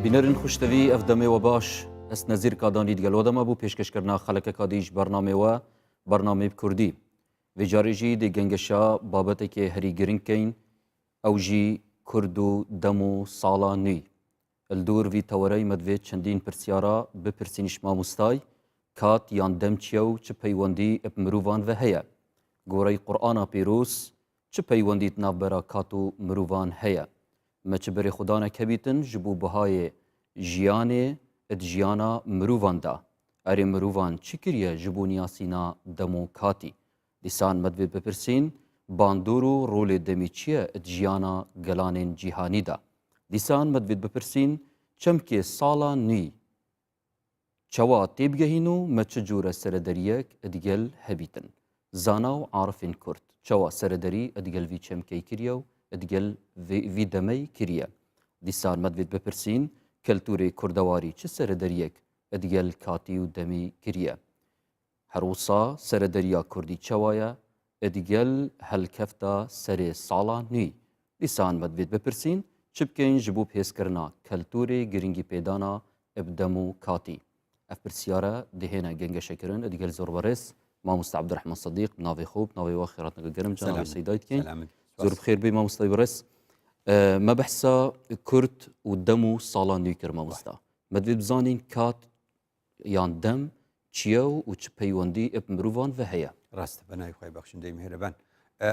بینەرن خوشتەوی ئەف دەمێوە باش ئەس نەزیر کادانی دگەل وەدەمە بوو پێشکەشکردنا خەلەکە کادیش بەرنامێوە بەرنامەی کوردی وێ جارێژی دێ گەنگەشا بابەتێکێ هەری گرنگ کەین ئەو ژی کورد و دەم و ساڵا نوی الدور ڤی تەوەرەی مەدڤێ چەندین پرسیارا بپرسینیش ماموستای کات یان دەم چیە و چ پەیوەندی ب مروڤان ڤە هەیە؟ گۆرەی قورئانا پێروس چ پەیوەندیت ناڤبەرا کات و مروڤان هەیە؟ مە چ بەرێ خودانەک هەبیتن ژ بو بهایێ ژیانێ ت ژیانا مروڤان دا؟ ئەرێ مروڤان چ کریە ژ بو نیاسینا دەم و کاتی؟ دیسان مەدڤێ بپرسین باندور و ڕۆلێ دەمی چیە ت ژیانا گەلانێن جیهانی دا؟ دیسان مەدڤێت بپرسین چەمکێ ساڵا نوی چەوا تێبگەهین و مە چ جورە سەرەدەریەک ئدگەل هەبیتن؟ زانا و عارفین کورد چەوا سەرەدەری ئدگەل ڤی چەمکەی کریە و ئدگەل ڤی دەمەی کریە؟ دیسان مەدڤێت بپرسین کەلتورێ کوردەواری چ سەرەدەریەک ئدگەل کاتی و دەمی کریە؟ هەروسا سەرەدەریا کوردی چەوایە ئدگەل هەلکەفتا سەرێ ساڵا نوی؟ دیسان مەدڤێت بپرسین چ بکەین ژ بو پێسکرنا کەلتورێ گرنگی پێدانا ئب دەم و کاتی؟ ئەف پرسیارە دهێنە گەنگەشەکرن ئدگەل زۆر بەڕێز مامۆستا عەبدولرەحمان سەدیق ناوێ خۆ ناوێ وە خێراتنەکە گەرم جان سەیدای دکەین زۆر بخێر بێ مامۆستای بەڕێز مە بەحسا کورد و دەم و ساڵان نوی کرد مامۆستا مەدوێ بزانین کات یان دەم چییە و چ پەیوەندی ئب مروڤان ڤە هەیە؟ ڕاستە بە ناوی خوای بەخشندەی میهرەبان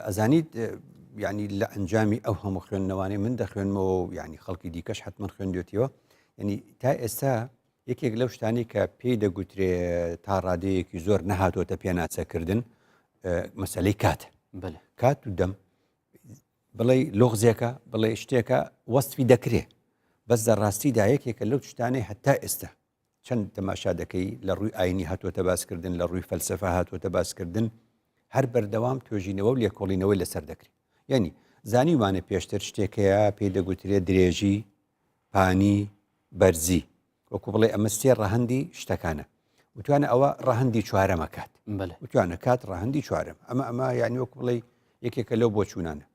ئەزانیت یعنی لە ئەنجامی ئەو هەموو خوێندنەوانەی من دەخوێنمەوە و یعنی خەڵکی دیکەش حتمما خوێندێتیەوە یعنی تا ئێستا یەکێک لەو شتانی کە پێی دەگوترێ تا ڕادەیەکی زۆر نەهاتۆتە پێناسەکردن مەسلەی کات کات و دەم بڵێ لۆغزێکە بڵێ شتێکە وەستفی دەکرێ بەس لە ڕاستیدا یەکێکە لەو شتانەی هەتا ئێستا چەند تەماشا دەکەی لە ڕووی ئاینی هاتووەتە باسکردن لە ڕووی فەلسفە هاتووەتە باسکردن هەر بەردەوام توێژینەوە و لێکۆڵینەوەی لەسەر دەکرێت یعنی زانیوانە پێشتر شتێکەیە پێی دەگوترێت درێژی پانی بەرزی وەکو بڵێ ئەمە سێ ڕەهەندی شتەکانە وتوانە ئەوە ڕەهەندی چوارەمە کات وتوانە کات ڕەهەندی چوارەم ئەمە ئەمە یعنی وەکو بڵێ یەکێکە لەو بۆچوونانە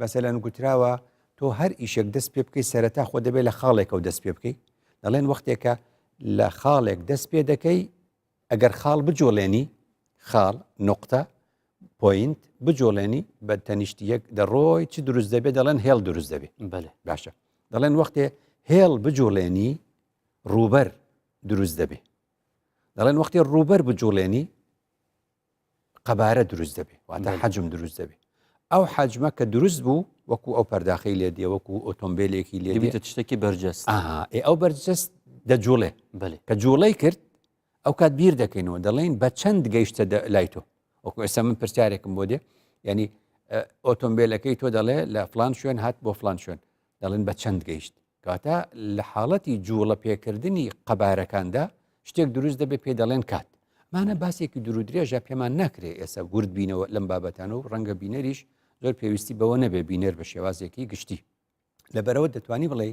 مەسەلەن گوتراوە تۆ هەر ئیشێک دەست پێ بکەی سەرەتا خۆ دەبێت لە خاڵێکەوە دەست پێ بکەی دەڵێن وەختێکە لە خاڵێک دەست پێ دەکەی ئەگەر خاڵ بجوڵێنی خاڵ نقطە point بجوڵێنی بە تەنیشتی یەک دەڕۆی چ دروست دەبێت دەڵێن هێڵ دروست دەبێت بەێ باشە دەڵێن وەختێ هێڵ بجوڵێنی ڕووبەر دروست دەبێت دەڵێن وەختی ڕووبەر بجوڵێنی قەبارە دروست دەبێ واتە حەجم دروست دەبێ ئەو حەجمە کە دروست بوو وەکو ئەو پەرداخەی لێ دێ وەکو ئۆتۆمبیلێکی لێ دێتە شتێکی بەرجەست ئێ ئەو بەرجەست دەجوڵێ کە جوڵەی کرد ئەو کات بیر دەکەینەوە دەڵێن بە چەند گەیشتە لای تۆ وەکو ئێستا من پرسیارێکم بۆ دێ ینی ئۆتۆمبیلەکەی تۆ دەڵێ لە فلان شوێن هات بۆ فلان شوێن دەڵێن بە چەند گەیشت کەواتە لە حاڵەتی جووڵە پێکردنی قەبارەکاندا شتێک دروست دەبێت پێ دەڵێن کات. ئەمانە باسێکی دوورودرێژە پێمان ناکرێ ئێستا ورد بینەوە لەم بابەتانە و ڕەنگە بینەریش زۆر پێویستی بەوە نەبێ بینەر بە شێوازێکی گشتی. لەبەرەوە دەتوانی بڵێ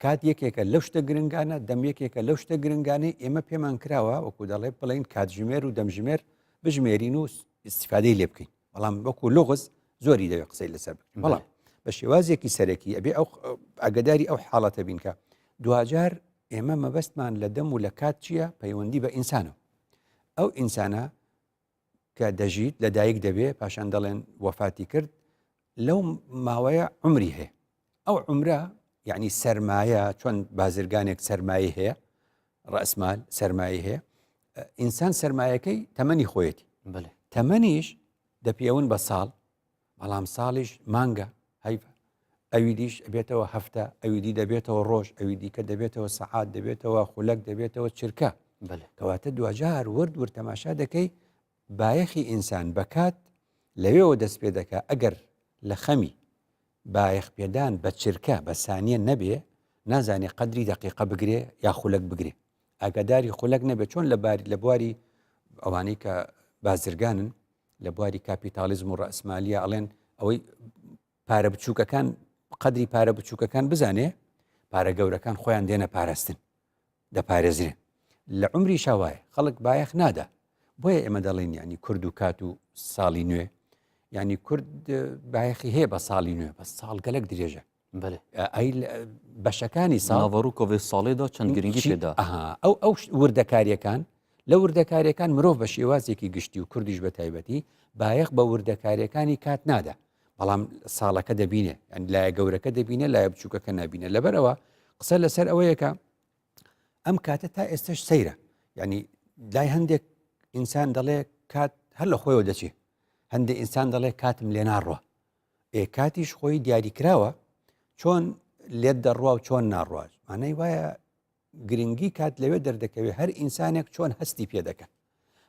کات یەکێکە لەو شتە گرنگانە دەم یەکێکە لەو شتە گرنگانەی ئێمە پێمان کراوە وەکو دەڵێ بڵین کاتژمێر و دەمژمێر بژمێرین و ئیسیفادەی لێ بکەین. بەڵام وەکو لغز زۆری دەوێت قسەی لەسەر بکەین بەڵام بە شێوازێکی سەرەکی ئەبێ ئەو ئاگداری ئەو حاڵەتە بین کە دواجار ئێمە مەبەستمان لە دەم و لە کات چییە پەیوەندی بە ئینسانەوە ئەو ئینسانە کە دەژیت لە دایک دەبێ پاشان دەڵێن وەفاتی کرد لەو ماوەیە عمری هەیە ئەو عمرە یعنی سەرمایە چۆن بازرگانێک سەرمایە هەیە ڕەسمال سەرمایە هەیە ئینسان سەرمایەکەی تەمەنی خۆیەتی تەمەنیش دەپێون بە ساڵ بەڵام ساڵیش مانگە هەیڤ ئەوی دیش ئەبێتەوە هەفتە ئەوی دی دەبێتەوە ڕۆژ ئەوی دیکە دەبێتەوە سەعات دەبێتەوە خولەک دەبێتەوە چرکە کەواتە دوجار ورد ورد تەماشا دەکەی بایەخی ئینسان بەکات لەوێەوە دەست پێ دەکا ئەگەر لە خەمی بایەخ پێدان بە چرکە بە سانیە نەبێ نازانێ قەدری دەقیقە بگرێ یا خولەک بگرێ ئاگاداری خولەک نەبێت چۆن لە باری لە بواری ئەوانەی کە بازرگانن لە بواری کاپیتالیزم و ڕەسمالیە ئەڵێن ئەوەی پارە بچووکەکان قەدری پارە بچووکەکان بزانێ پارە گەورەکان خۆیان دێنە پاراستن دەپارێزرێن لە عمریشا وایە خەڵک بایەخ نادا بۆیە ئێمە دەڵێن ینی کورد و کات و ساڵی نوێ ینی کورد بایەخی هەیە بە ساڵی نوێ بە ساڵ گەلک درێژە. بەێ ئەی بەشەکانی ساڵ ناوەڕوو کۆێ ساڵێدا چەند گرنگی پێدا ئەو ئەو وردەکاریەکان لە وردەکاریەکان مرۆڤ بە شێوازێکی گشتی و کوردیش بە تایبەتی بایەخ بە وردەکاریەکانی کات نادا بەڵام ساڵەکە دەبینێ یان لایە گەورەکە دەبینێ لایە بچووکەکە نبینە لەبەرەوە قسە لەسەر ئەوەیەکە ئەم کاتە تا ئێستش سەیرە یعنی لای هەندێک ئینسان دەڵێ کات هەر لە خۆیەوە دەچێ هەندێک ئینسان دەڵێ کاتم لێ ناڕوە ئێ کاتیش خۆی دیاریکراوە چۆن لێت دەڕوا و چۆن ناڕواش مانای وایە گرنگی کات لەوێ دەردەکەوێت هەر ئینسانێک چۆن هەستی پێ دەکە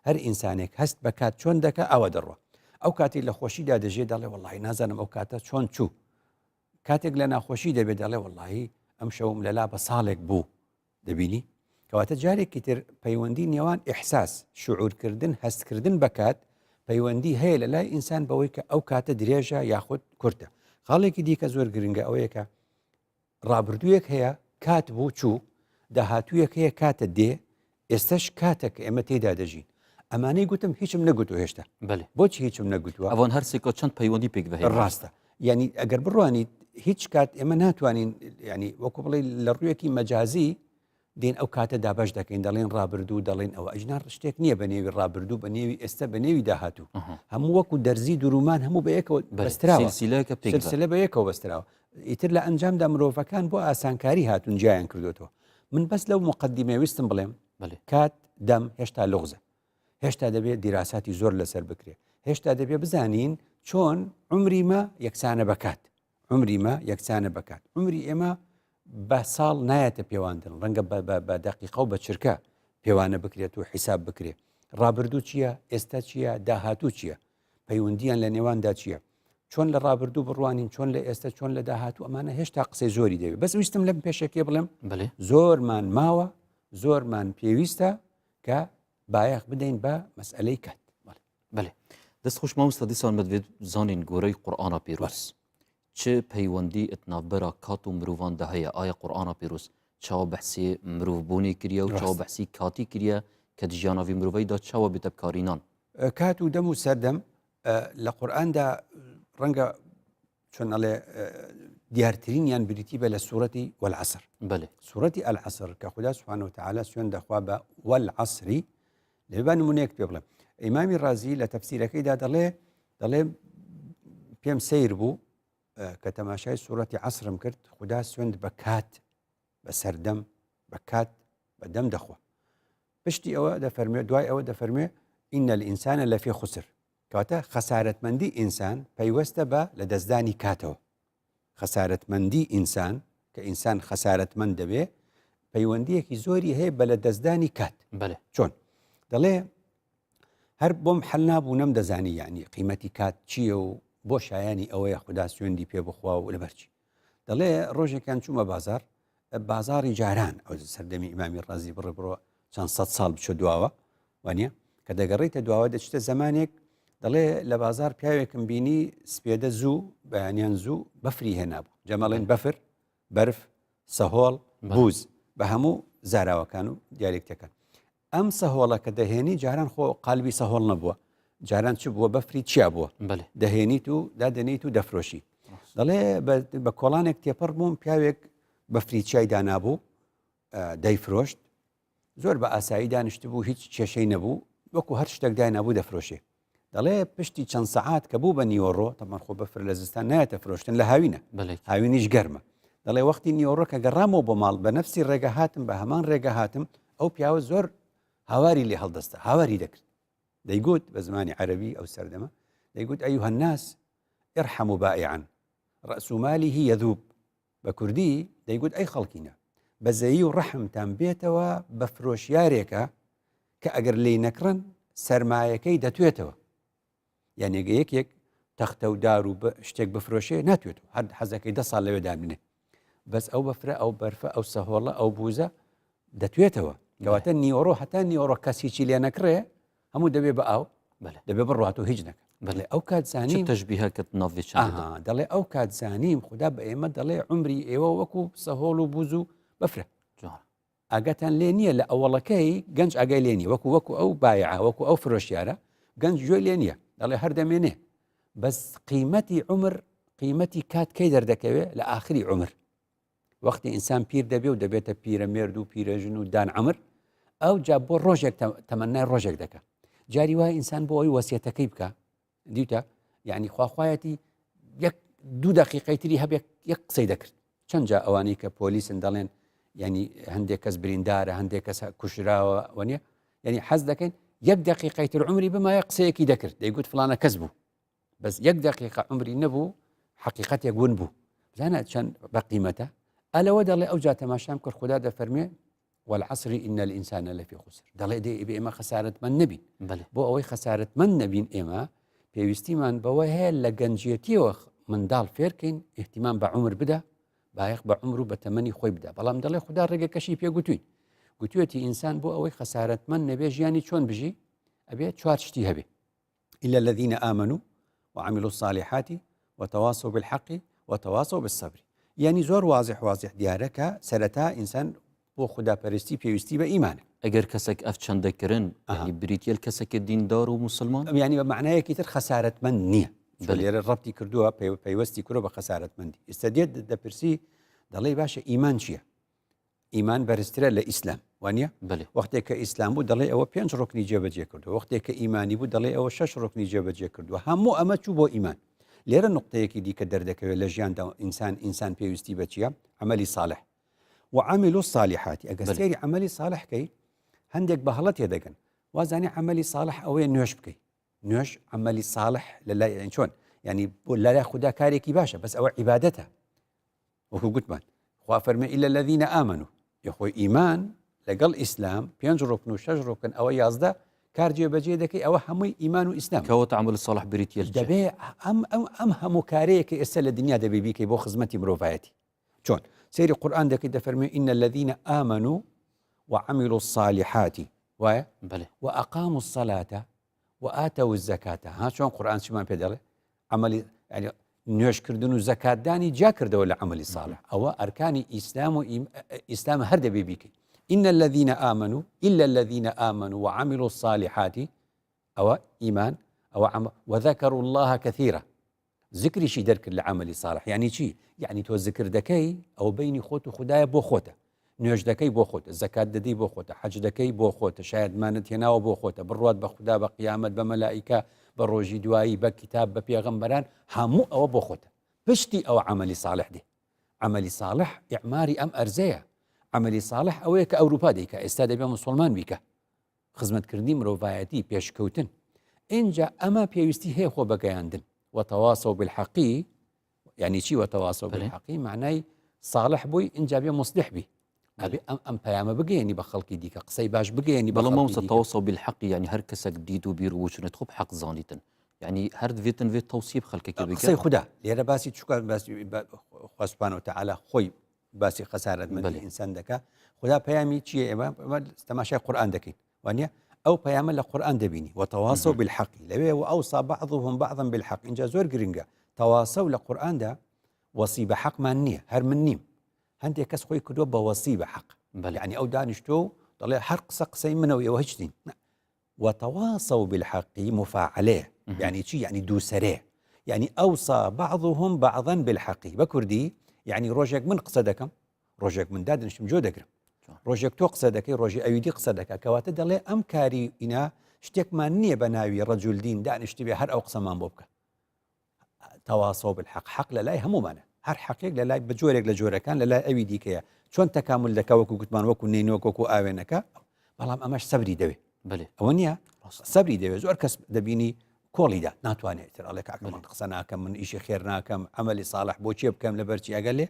هەر ئینسانێک هەست بە کات چۆن دەکە ئەوە دەڕوە ئەو کاتی لە خۆشیدا دەژێ دەڵێ وڵی نازانم ئەو کاتە چۆن چوو کاتێک لە ناخۆشی دەبێت دەڵێ وڵی ئەم شەوم لەلا بە ساڵێک بوو دەبینی کەواتە جارێکی تر پەیوەندی نێوان ئیحساس، شعورکردن، هەستکردن بە کات پەیوەندی هەیە لە لای ئینسان بەوەی کە ئەو کاتە درێژە یاخود کورتە. خاڵێکی دیکە زۆر گرنگە ئەوەیە کە ڕابردوویەک هەیە کات بوو چوو، داهاتوویەک هەیە کاتە دێ، ئێستەش کاتە کە ئێمە تێیدا دەژین. ئەمانەی گوتم هیچم نەگوتووە هێشتا. بەلێ. بۆچی هیچم نەگوتووە؟ ئەوان هەرسێکە چەند پەیوەندی پێک دەهێنن. ڕاستە. یعنی ئەگەر بڕوانیت هیچ کات ئێمە ناتوانین ینی وەکو بڵێ لە ڕوویەکی مەجازی دێن ئەو کاتە دابش دەکەین دەڵێن ڕابردوو دەڵێن ئەوە ئەژنا شتێک نییە بە نێوی ڕابردوو بە نێوی ئێستا بە نێوی داهاتوو هەموو وەکو دەرزی درومان هەموو بە یەکەوە بەستراوە سلسلەکە پێسلە بە یەکەوە بەستراوە ئیتر لە ئەنجامدا مرۆڤەکان بۆ ئاسانکاری هاتون جیایان کردوێتەوە من بەس لەو مقدمێ ویستم بڵێم کات دەم هێشتا لغزە هێشتا دەبێت دیراساتی زۆر لەسەر بکرێت هێشتا دەبێت بزانین چۆن عمری مە یەکسانە بەکات عمری مە یەکسانە بەکات عمری ئێمە بە ساڵ نایەتە پێواندن ڕەنگە بە دقیقە و بە چرکە پێوانە بکرێت و حیساب بکرێت ڕابردوو چییە ئێستا چییە داهاتوو چییە پەیوەندیان لە نێواندا چییە چۆن لە ڕابردوو بڕوانین چۆن لە ئێستا چۆن لە داهاتوو ئەمانە هێشتا قسەی زۆری دەوێت بەس ویستم لەم پێشەکێ بڵێم زۆرمان ماوە زۆرمان پێویستە کە بایەخ بدەین بە مەسئلەی کات. بەێ دەست خوش مامۆستا دیسان مەدوێت زانین گۆرەی قورآانە پیرۆز چ پەیوەندی ئتنابەرا کات و مرۆڤاندا هەیە ئایا قورآانە پیرۆز چاوە بەحسی مرۆڤبوونی کردە و چاوە بەحسی کاتی کردە کە دژیاناوی مرۆڤیدا چاوە بێتە بکارینان کات و دەم و سەردەم لە قورآاندا ڕەنگە چۆن ئەڵێ دیارترینیان بریتی بە لە سوورەتی والعصر بەێ سوورەتی العصر کە خودا سبحانه وتعالى سوێن دەخوا بە والعصری لێ با نمونەیەک پێ بڵێم ئیمامی ڕازی لە تەفسیرەکەیدا دەڵێ دەڵێ پێم سیر بوو کە تەماشای سوورەتی عصرم کرد خودا سوێند بە کات بە سەردەم بە کات بە دەم دەخوا پشتی ئەوە دەفەرمێ دوای ئەوە دەفەرمێ إن الإنسان لفي خسر کەواتە خەسارەتمەندی ئینسان پەیوەستە بە لەدەستدانی کاتەوە. خەسارەتمەندی ئینسان کە ئینسان خەسارەتمەند دەبێ پەیوەندیەکی زۆری هەیە بە لەدەستدانی کات. بەێ چۆن؟ دەڵێ هەر بۆم حەل نابوو نەم دەزانی یعنی قیمەتی کات چییە و بۆ شایانی ئەوەیە خودا سوێندی پێ بخوا و لەبەرچی دەڵێ ڕۆژێکیان چوومە بازار بازاری جاران ئەو سەردەمی ئیمامی ڕازی بڕێ بڕۆ چەند سەد ساڵ بچۆ دواوە وانە کە دەگەڕیتە دواوە دەچتە زمانێک دەڵێ لە بازار پیاوێکم بینی سپێدە زوو بەیانیان زوو بەفری هێنابوو جەمەڵێن بەفر بەرف سەهۆڵ بوز بە هەموو زاراوەکان و دیالێکتەکان ئەم سەهۆڵە کە دەهێنی جاران خۆ قالبی سەهۆڵ نەبووە جاران چ بووە بەفری چیا بووە دەهێنیت و دادەنیت و دەفرۆشی دەڵێ بە کۆڵانێک تێپەڕ بووم پیاوێک بەفری چای دانابوو دەیفرۆشت زۆر بە ئاسایی دانیشتبوو هیچ کێشەی نەبوو وەکو هەر شتێک داینابوو دەفرۆشێ دەڵێ پشتی چەند سەعات کە بوو بە نیوەڕۆ تەمان خۆ بەفر لە زستان نایەتە فرۆشتن لە هاوینە هاوینیش گەرمە دەڵێ وەختی نیوەڕۆ کە گەڕامەوە بۆ ماڵ بە نەفسی ڕێگە هاتم بە هەمان ڕێگە هاتم ئەو پیاوە زۆر هاواری لێ هەڵدەستە هاواری دەکرد دەیگوت بە زمانی عەربی ئەو سەردەمە دەیگوت أيها الناس ارحموا بائعا رأس ماله يذوب بە کوردی دەیگوت ئەی خەڵکینە بەزەیی و ڕەحمتان بێتەوە بە فرۆشیارێکە کە ئەگەر لێی نەکڕن سەرمایەکەی دەتوێتەوە یعنی گە یەکێک تەختە و دار و شتێک بفرۆشێ ناتوێتەوە هەر حەزەکەی دە ساڵ لەوێ دابنێ بەس ئەو بەفرە ئەو بەرفە ئەو سەهۆڵە ئەو بوزە دەتوێتەوە کەواتە نیوەڕۆ هەتا نیوەڕۆ کەس هیچی لێ نەکڕێ هەموو دەبێ بە ئاو دەبێ بڕات و هیچ نەکە بەڵێ ئەو کات زانیم تەشبیهەکەت ناوێ دەڵێ ئەو کات زانیم خدا بە ئێمە دەڵێ عمری ئێوە وەکو سەهۆڵ و بوز و بەفرە ئاگاتان لێ نییە لە ئەوەڵەکەی گەنج ئاگای لێ نیە وەکو وەکو ئەو بایعە وەکو ئەو فرۆشیارە گەنج گوێ لێ نییە دەڵێ هەر دەمێنێ بەس قیمەتی عمر قیمەتی کات کەی دەردەکەوێ لە ئاخری عمر وەختی ئینسان پیر دەبێ و دەبێتە پیرەمێرد و پیرەژن و دان عمر ئەو جا بۆ ڕۆژێک تەمەنای ڕۆژێک دەکە جاری وای ئینسان بۆ ئەوی وەسیەتەکەی بکە دیوتە یعنی خواخوایەتی یەک دوو دقیقەی تری هەبێت یەک قسەی دەکرد چەند جا ئەوانەی کە پۆلیسن دەڵێن ینی هەندێک کەس بریندارە هەندێک کەس کوژراوە وەنیە یعنی حەز دەکەین یەک دقیقەی تر عمری بمایە قسەیەکی دەکرد دەیگوت فلانە کەس بوو بەس یەک دقیقە عمری نەبوو حقیقەتێک ون بوو بزانە چەند بەقیمەتە ئەلەوە دەڵێ ئەو جا تەماشام کرد خدا دەفەرمێ والعصر إن الإنسان لفی خسر دەڵێ دێ ئێمە ئێمە خەسارەتمەند نەبین بۆ ئەوەی خەسارەتمەند نەبین ئێمە پێویستیمان بەوە هەیە لە گەنجێتیەوە منداڵ فێرکەین احتیمان بە عمر بدە بایەخ بە عمر و بە تەمەنی خۆی بدە بەڵام دەڵێ خدا ڕێگەکەشی پێگوتوین گوتوێتی ئینسان بۆ ئەوەی خەسارەتمەند نەبێ ژیانی چۆن بژی ئەبێ چوار شتی هەبێ إلا الذين آمنوا وعملوا الصالحات وتواصوا بالحق وتواصوا بالصبر یعنی زۆر واضح واضح دیارە کە سەرەتا ئینسان بۆ خوداپەرستی پێویستی بە ئیمانە. ئەگەر کەسێک ئەف چەندە کرن یعنی بریتیە کەسێکی دیندار و موسڵمان؟ یعنی بە معنایەکی تر خەسارەتمەند نییە. لێرە ڕەبتی کردووە پەیوەستی کردووە بە خەسارەتمەندی. ئێستا دێت دەپرسی دەڵێی باشە ئیمان چییە؟ ئیمان بەرزترە لە ئیسلام وانە وەختێک کە ئیسلام بوو دەڵێ ئەوە پێنج ڕکنی جێبەجێ کردو وەختێک کە ئیمانی بوو دەڵێ ئەوە شەش ڕکنی جێبەجێ کردووە هەموو ئەمە چوو بۆ ئیمان لێرە نقطەیەکی دیکە دەردەکەوێت لە ژیاندا ئینسان ئینسان پێویستی بەچیە عملی صالح وعملوا الصالحات ئەگەر سەیری عملی صالح کەی هەندێک بە هەڵە تێدەگەن وازانی عملی صالح ئەوەیە نوێژ بکەی نوێژ عملی صالح لە لای چۆن ینی بۆ لای خودا کارێکی باشە بەس ئەوە عیبادەتە وەکو گوتمان خوا فەرمێ إلا الذين آمنوا یخۆی ئیمان لەگەڵ ئیسلام پێنج ڕکن و شەش ڕکن ئەوە 11 کار جێبەجێ دەکەی ئەوە هەمووی ئیمان و ئیسلام کەوە عمل صالح بریتە دەبێ ئەم ئەم ئەم هەموو کارەیە کە ئێستا لە دنیا دەبێ بیکەی بۆ خزمەتی مرۆڤایەتی چۆن سەیری قورآن دەکەی دەفەرمێ إن الذين آمنوا وعملوا الصالحات وایە بەێ وأقاموا الصلاة وآتوا الزكاة ها چۆن قورآن چیمان پێ دەڵێ عملی یعنی نوێژکردن و زەکاتدانی جیا کردەوە لە عملی صالح ئەوە ئەرکانی ئیسلام و ئیسلام هەر دەبێ بیکەی إن الذين آمنوا إلا الذين آمنوا وعملوا الصالحات ئەوە ئیمان ئەوە عمل وذكروا الله كثيرا زکریشی دەرکرد لە عەمەلی ساڵح یانی چی؟ یعنی تۆ زکر دەکەی ئەوە بینی خۆت و خودایە بۆ خۆتە نوێژ دەکەی بۆ خۆتە زەکات دەدەی بۆ خۆتە حەج دەکەی بۆ خۆتە شایەدمانت هێناوە بۆ خۆتە بڕوات بە خودا بە قیامەت بە مەلائیکە بە ڕۆژی دوایی بە کتاب بە پێغەمبەران هەموو ئەوە بۆ خۆتە پشتی ئەوە عەمەلی ساڵح دێ عەمەلی ساڵح ئیعماری ئەم ئەرزەیە عەمەلی ساڵح ئەوەیە کە ئەوروپا دەیکا ئێستا دەبێ مسلمان بیکە خزمەتکردنی مرۆڤایەتی، پێشکەوتن. ئینجا ئەمە پێویستی هەیە خۆ بەگەیاندن. وتواصوا بالحق یعنی چی وتواصوا بالحق معنای صالح بووی ئینجا بێ مصلح بی ئەبێ ئەم ئەم پەیامە بگەیەنی بە خەڵکی دیکە قسەی باش بگەیەنی بەڵام مامۆستا تواصوا بالحق یعنی هەر کەسێک دید و بیر و وچنت خۆ حەق زانیتن یعنی هەر دڤێتن وێت تەوسیە خەڵکەکە بکە قسەی خودا لێرە باسی چوکە باسی خوا سبحانه وتعالی خۆی باسی خەسارەتمەندی ئینسان دەکا خدا پەیامی چییە ئێمە تەماشای قورآن دەکەین وانە ئەو پەیامە لە قورآن دەبینی وتواصوا بالحق لەوێ وأوصى بعضهم بعضا بالحق اینجا زۆر گرنگە تواصوا لە قورآندا وەسی بە حەقمان نییە هەر من نیم هەندێک کەس خۆی کردووە بە وەسی بە حەق بەلعنی ئەو دانیشتۆ و دەڵێ هەر قسە قسەی منەوە ئێوە هیچ نین وتواصوا بالحق مفاعلەیە یعنی چی یعنی دووسەرەیە یعنی أوصى بعضهم بعضا بالحق بە کوردی یعنی ڕۆژێک من قسە دەکەم ڕۆژێک من دادنیشتم جۆ دەگرم ڕۆژێک تۆ قسە دەکەی ڕۆژی ئەویدی قسە دەکە کەواتە دەڵێ ئەم کاری ئینا شتێکمان نییە بە ناوی ڕەجول دین دانیشتبێ هەر ئەو قسەمان بۆ بکە تواصوا بالحق حەق لە لای هەموومانە هەر حەقێک لە لای بە جۆرێک لە جۆرەکان لە لای ئەوی دیکەیە چۆن تەکامل دەکا وەکو گوتمان وەکو نینۆک وەکو ئاوێنەکە بەڵام ئەمەش سەبری دەوێ بەێ ئەوە نییە سەبری دەوێت زۆر کەس دەبینی کۆڵیدا ناتوانێت تر ئەڵێ کاکە من قسە ناکەم من ئیشی خێر ناکەم عملی صالح بۆ چێ بکەم لەبەرچی ئەگەر لێ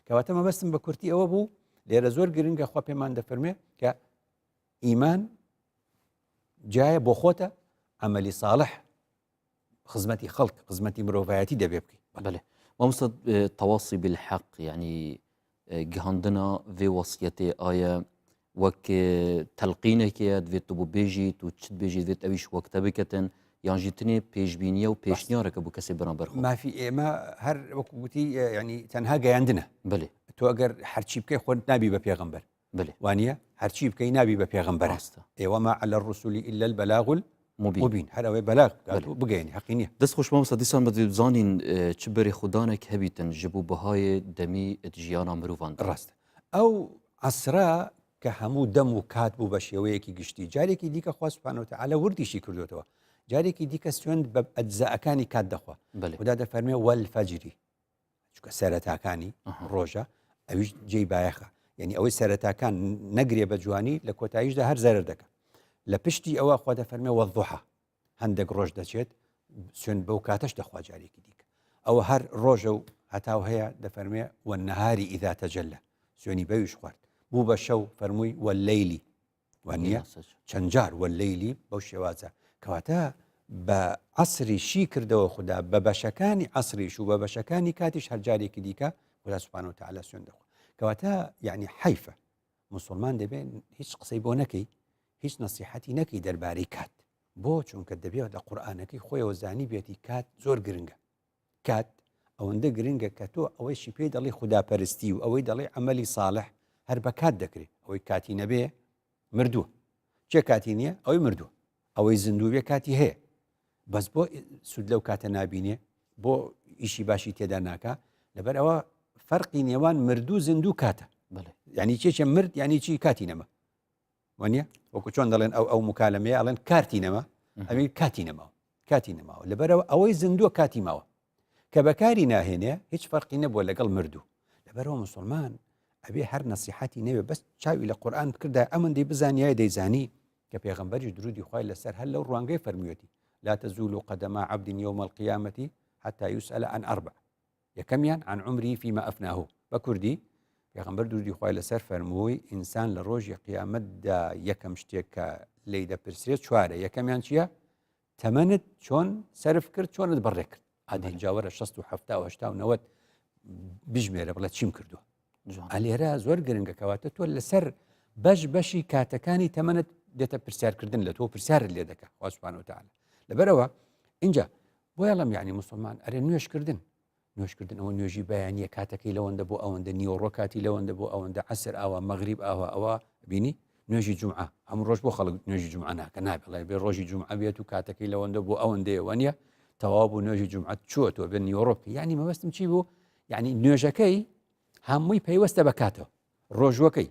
کەواتە مەبەستم بە کورتی ئەوە بوو لێرە زۆر گرنگە خوا پێمان دەفەرمێ کە ئیمان جایە بۆ خۆتە عملی صالح خزمەتی خەڵک خزمەتی مرۆڤایەتی دەبێ بکەی. بەلێ مامۆستا تواصی بالحق یعنی گەهاندنا vê وەسیەتێ ئایا وەک تەلقینێکەیە دەبێت تو بۆ بێژیت و چت بێژیت دەبێت ئەویش وەک تە بکەتن یان ژی تنێ پێشبینیە و پێشنیارەکە بۆ کەسێ بەرامبەر خۆ مافی ئێمە هەر وەکو گوتی ینی تەنها گەیاندنە بەێ تۆ ئەگەر هەرچی بکەی خۆت نابی بە پێغەمبەر بەێ وانە هەرچی بکەی نابی بە پێغەمبەر ڕاستە ئێوەما على الرسل إلا البلاغ. مبین مبین هەر ئەوەی بەلاغ بکات و بگەیەنی حەقی نییە. دەست خۆش مامۆستا دیسان بە بزانین چ بەرێ خودانێک هەبیتن ji بۆ بەهای دەمی ژیانا مرۆڤان دا. ڕاستە ئەو عەسرە کە هەموو دەم و کات بوو بە شێوەیەکی گشتی جارێکی دیکە خوا سبحانە وتعالی وردیشی کردوێتەوە جارێکی دیکە سوێند بە ئەجزاکانی کات دەخوا خدا دەفەرمێ والفجری چونکە سەرەتاکانی ڕۆژە ئەویش جێی بایەخە یعنی ئەوەی سەرەتاکان نەگرێ بە جوانی لە کۆتاییشدا هەر زەرەر دەکە لە پشتی ئەوە خوا دەفەرمێ والضحى هەندێک ڕۆژ دەچێت سوێن بەو کاتەش دەخوا جارێکی دیکە ئەوە هەر ڕۆژە و هەتاو هەیە دەفەرمێ والنهار إذا تجلى سوێنی بەویش خوارد بوو بە شەو فەرمووی والليل وانە چەند جار والليل بەو شێوازە کەواتە بە عەسری شی کردەوە خودا بە بەشەکانی عەسریش و بە بەشەکانی کاتیش هەر جارێکی دیکە خودا سبحانه وتعالى سوێن دەخوا کەواتە یعنی حەیفە مسلمان دەبێت هیچ قسەی بۆ نەکەی هیچ نەسیحەتی نەکەی دەربارەی کات بۆ چونکە دەبێت لە قورئانەکەی خۆیەوە زانی بێتی کات زۆر گرنگە کات ئەوەندە گرنگە کە تۆ ئەوەیشی پێی دەڵێ خوداپەرستی و ئەوەی دەڵێ عەمەلی ساڵح هەر بە کات دەکرێت ئەوەی کاتی نەبێ مردووە چێ کاتی نییە ئەوەی مردووە ئەوەی زیندوو بێ کاتی هەیە بەس بۆ سوود لەو کاتە نابینێ بۆ ئیشی باشی تێدا ناکا لەبەر ئەوە فەرقی نێوان مردوو زیندوو کاتە ینی چێچە مرد ینی چی کاتی نەما وانە وەکو چۆن دەڵێن ئەو ئەو مکالمەیە ئەڵێن کارتی نەما ئەوی کاتی نەماوە کاتی نەماوە لەبەرەوە ئەوەی زیندووە کاتی ماوە کە بەکاری ناهێنێ هیچ فەرقی نەبووە لەگەڵ مردوو لەبەرەوە مسلمان ئەبێ هەر نەسیحەتی نەوێ بەس چاوی لە قورآن بکردا ئەمەندەی بزانیای دەیزانی کە پێغەمبەریش درودی خوای لەسەر هەر لەو ڕوانگەی فەرموویەتی لا تزول قدما عبد يوم القيامة حتى يسأل عن أربع یەکەمیان عن عمره فيما أفناه بە کوردی پێغەمبەر درودی خوای لەسەر فەرمووی ئینسان لە ڕۆژی قیامەتدا یەکەم شتێک کە لێی دەپرسرێت چوارە یەکەمیان چییە تەمەنت چۆن سەرف کرد چۆنت بەڕێ کرد ئادی جاوەرە 60 و 70 و 80 و 90 بژمێرە بڵێ چیم کردووە ئەلێرە زۆر گرنگە کەواتە تۆ لەسەر بەش بەشی کاتەکانی تەمەنت دێتە پرسیارکردن لە تۆ پرسیارت لێ دەکە خوا سبحانه وتعالى لەبەرەوە اینجا بۆیەڵم یعنی مسلمان ئەرێ نوێشکردن نوێژکردن ئەوە نوێژی بەیانیە کاتەکەی لەوەندە بۆ ئەوەندە نیوەڕۆ کاتی لەوەندە بۆ ئەوەندە عەسر ئاوا مەغریب ئاوا ئەوە بینی نوێژی جومعە هەموو ڕۆژ بۆ خەڵک نوێژی جومعە ناکە نابێ بێ ڕۆژی جومعە بێت و کاتەکەی لەوەندە بۆ ئەوەندەیە وانە تەواو بوو نوێژی جومعە چووە تۆ بێن نیوەڕۆ بکە یعنی مەبەستم چی بوو یعنی نوێژەکەی هەمووی پەیوەستە بە کاتەوە ڕۆژوەکەی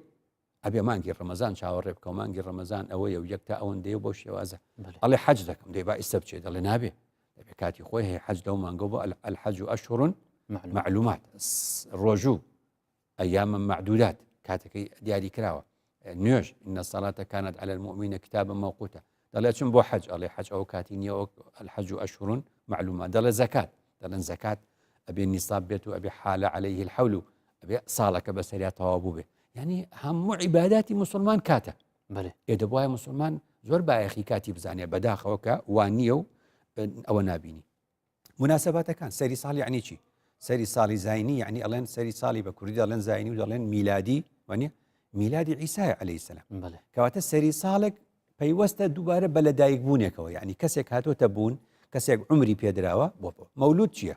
ئەبێ مانگی ڕەمەزان چاوەڕێ بکە و مانگی ڕەمەزان ئەوەیە و یەک تا ئەوەندەیە بەو شێوازە ئەڵێ حەج دەکەم دەی با ئیستا بچێت دەڵێ نابێ دەبێ کاتی خۆی هەیە حەج لەو مانگە بۆ الحج أشهر معلومات ڕۆژوو أياما معدودات کاتەکەی دیاری کراوە نوێژ إن الصلاة كانت على المؤمنين كتابا موقوتا دەڵێ چون بۆ حەج ئەڵێ حەج ئەو کاتی نییە الحج أشهر معلومات دەڵێ زەکات دەڵێن زەکات ئەبێ نیساب بێت و ئەبێ حال عليه الحول و ئەبێ ساڵەکە بەسەریا تەواو بوو بێ یعنی هەموو عیباداتی مسلمان کاتە بەێ ئێ دەبواە مسلمان زۆر بایەخی کاتی بزانێ بەداخەوە کە وان نییە و ئەوە نابینی مناسباتەکان سەری ساڵی یعنی چی سەری ساڵی زینی یعنی ئەڵێن سەری ساڵی بە کوردی دەڵێن زینی و دەڵێن میلادی وانە میلادی عیسای عليه السلام کەواتە سەری ساڵێک پەیوەستە دووبارە بە لەدایک بوونێکەوە یعنی کەسێک هاتۆتە بوون کەسێک عمری پێدراوە بۆ بۆ مەولود چییە؟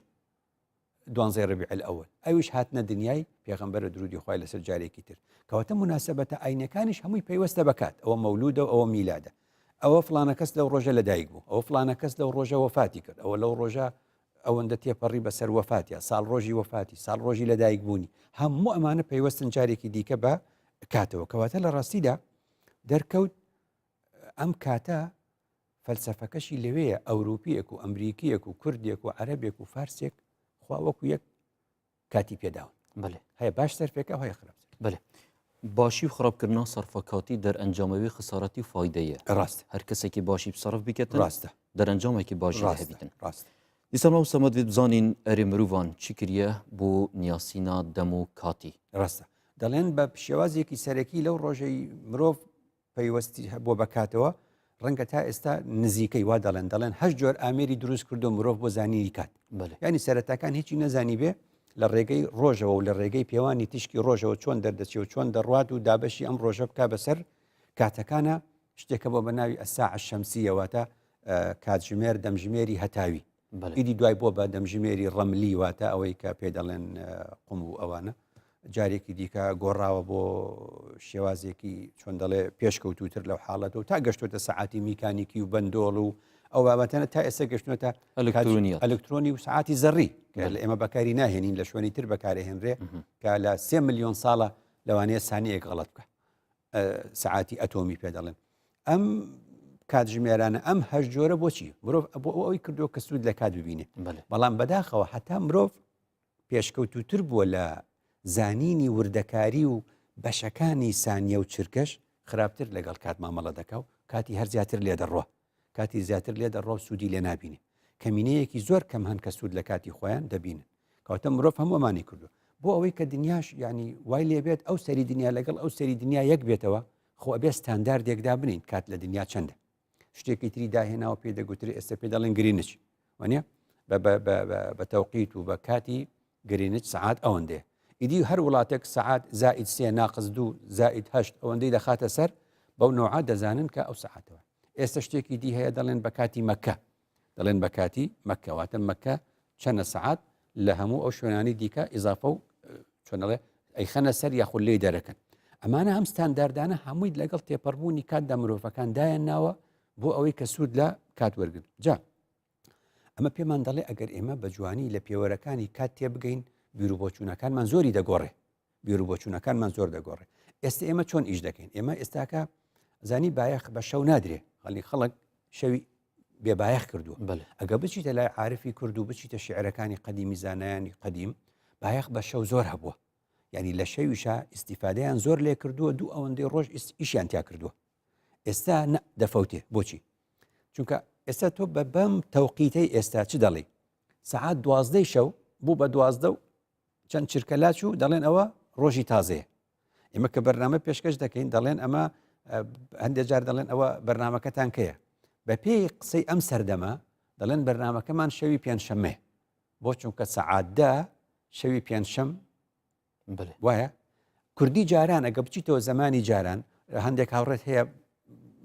دوانزەی ربیع الاول ئەویش هاتنە دنیای پێغەمبەرە درودی خوای لەسەر جارێکی تر کەواتە مناسبەتە ئاینەکانیش هەمووی پەیوەستە بەکات ئەوە مەولودە و ئەوە میلادە ئەوە فلانە کەس لەو ڕۆژە لەدایک بوو ئەوە فلانە کەس لەو ڕۆژە وەفاتی کرد ئەوە لەو ڕۆژە ئەوەندە تێپەڕی بەسەر وەفاتە ساڵ ڕۆژی وەفاتی ساڵ ڕۆژی لەدایک بوونی هەموو ئەمانە پەیوەستن جارێکی دیکە بە کاتەوە کەواتە لە ڕاستیدا دەرکەوت ئەم کاتە فەلسەفەکەشی لەوەیە ئەوروپیەک و ئەمریکیەک و کوردێک و عەرەبێک و فارسێک خوا وەکو یەک کاتی پێداون بەێ هەیە باش سەرفێکە هەیە خراپ بەێ باشی و خراپکردنا سەرفەکاتی دەرئەنجامەوی خسارەتی و فایدەیە ڕاست هەر کەسێکی باشی سەرف بکەتن ڕاستە دەرەنجامێکی باشی ڕاستە هەبیتن ڕاست دیسان مامۆستا مە دەبێت بزانین ئەرێ مروڤان چی کریە بۆ نیاسینا دەم و کاتی؟ ڕاستە دەڵێن بە شێوازێکی سەرەکی لەو ڕۆژەی مرۆڤ پەیوەستی هەبووە بە کاتەوە ڕەنگە تا ئێستا نزیکەی وا دەڵێن دەڵێن هەشت جۆر ئامێری دروست کردو مرۆڤ بۆ زانینی کات ینی سەرەتاکان هیچی نەزانی بێ لە ڕێگەی ڕۆژەوە و لە ڕێگەی پێوانی تیشکی ڕۆژەوە چۆن دەردەچێ و چۆن دەڕوات و دابەشی ئەم ڕۆژە بک بەسەر کاتەکانە شتێکە بۆ بە ناوی الساعة الشمسية واتە کاتژمێر دەمژمێری هەتاوی ئیدی دوای بۆ بە دەمژمێری ڕەملی واتە ئەوەی کە پێ دەڵێن قوم و ئەوانە جارێکی دیکە گۆڕاوە بۆ شێوازێکی چۆن دەڵێ پێشکەوتوتر لەو حاڵەتەوە تا گەشتۆتە سەعاتی میکانیکی و بەندۆڵ و ئەو بابەتانە تا ئێستا گەشتونەتە ئەلکترۆنی و سعاتی زەڕی کە لە ئێمە بەکاری ناهێنین لە شوێنی تر بەکارهێنرێ کە لە سێ میلیۆن ساڵە لەوانەیە سانیەک غەڵت بکە سعاتی ئەتۆمی پێ دەڵێن ئەم کاتژمێرانە ئەم هەش جۆرە بۆچی مرۆڤ بۆ ئەوەی کردو کە سوود لە کات ببینێ بەڵام بەداخەوە هەتا مرۆڤ پێشکەوتووتر بووە لە زانینی وردەکاری و بەشەکانی سانیە و چرکەش خراپتر لەگەڵ کات مامەڵە دەکا و کاتی هەر زیاتر لێ دەڕوا کاتی زیاتر لێ دەڕوا و سوودی لێ نابینێ کەمینەیەکی زۆر کەم هەن کە سوود لە کاتی خۆیان دەبینن کەواتە مرۆڤ هەموو ئەمانی کردو بۆ ئەوەی کە دنیاش یعنی وای لێبێت ئەو سەری دنیا لەگەڵ ئەو سەری دنیا یەک بێتەوە خۆ ئەبێ ستانداردێک دابنین کات لە دنیا چەندە شتێکی تری داهێناوە پێی دەگوترێ ئێستا پێ دەڵێن گرینچ وانە بە تەوقیت و بە کاتی گرینچ سعات ئەوەندێ ئیدی هەر وڵاتێک سعات زائید سێ ناقص دوو زائید هەشت ئەوەندەی دەخاتە سەر بەو نەوعە دەزانن کە ئەو سعاتەوە ئێستا شتێکی دی هەیە دەڵێن بە کاتی مەکە دەڵێن بە کاتی مەکە واتە مەکە چەنە سەعات لە هەموو ئەو شوێنانی دیکە ئیزافە و چۆنەڵێ ئەیخەنە سەر یاخود لێی دەرەکەن ئەمانە ئەم ستانداردانە هەمووی لەگەڵ تێپەڕبوونی کاتدا مرۆڤەکان دایان ناوە بۆ ئەوەی کە سوود لە کات وەرگن جا ئەمە پێمان دەڵێ ئەگەر ئێمە بە جوانی لە پێوەرەکانی کات تێبگەین بیروبۆچوونەکانمان زۆری دەگۆڕێ بیروبۆچوونەکانمان زۆر دەگۆڕێ ئێستا ئێمە چۆن ئیش دەکەین ئێمە ئێستاکە زانی بایەخ بە شەو نادرێ خەڵی خەڵک شەوی بێبایەخ کردووە ئەگە بچیتە لای عارفی کورد و بچیتە شعرەکانی قەدیمی زانایانی قەدیم بایەخ بە شەو زۆر هەبووە یعنی لە شەویشا ئیسیفادەیان زۆر لێ کردووە دوو ئەوەندەی ڕۆژ ئیشیان تیا کردووە ئێستا دەفەوتێ بۆچی چونکە ئێستا تۆ بە بەم تەوقیتەی ئێستا چ دەڵێ سەعات دوازدەی شەو بوو بە دوازدە و چەند چرکە لاچوو دەڵێن ئەوە ڕۆژی تازەیە ئێمە کە بەرنامە پێشکەش دەکەین دەڵێن ئەمە هەندێک جار دەڵێن ئەوە بەرنمەکەتان کەیە بە پێی قسەی ئەم سەردەمە دەڵێن بەرنمەکەمان شەوی پێنجشەممێ بۆ چونکە سەعاتدا شەوی پێنجشەم وایە کوردی جاران ئەگە بچیتەوە زمانی جاران هەندێک هاوڕێت هەیە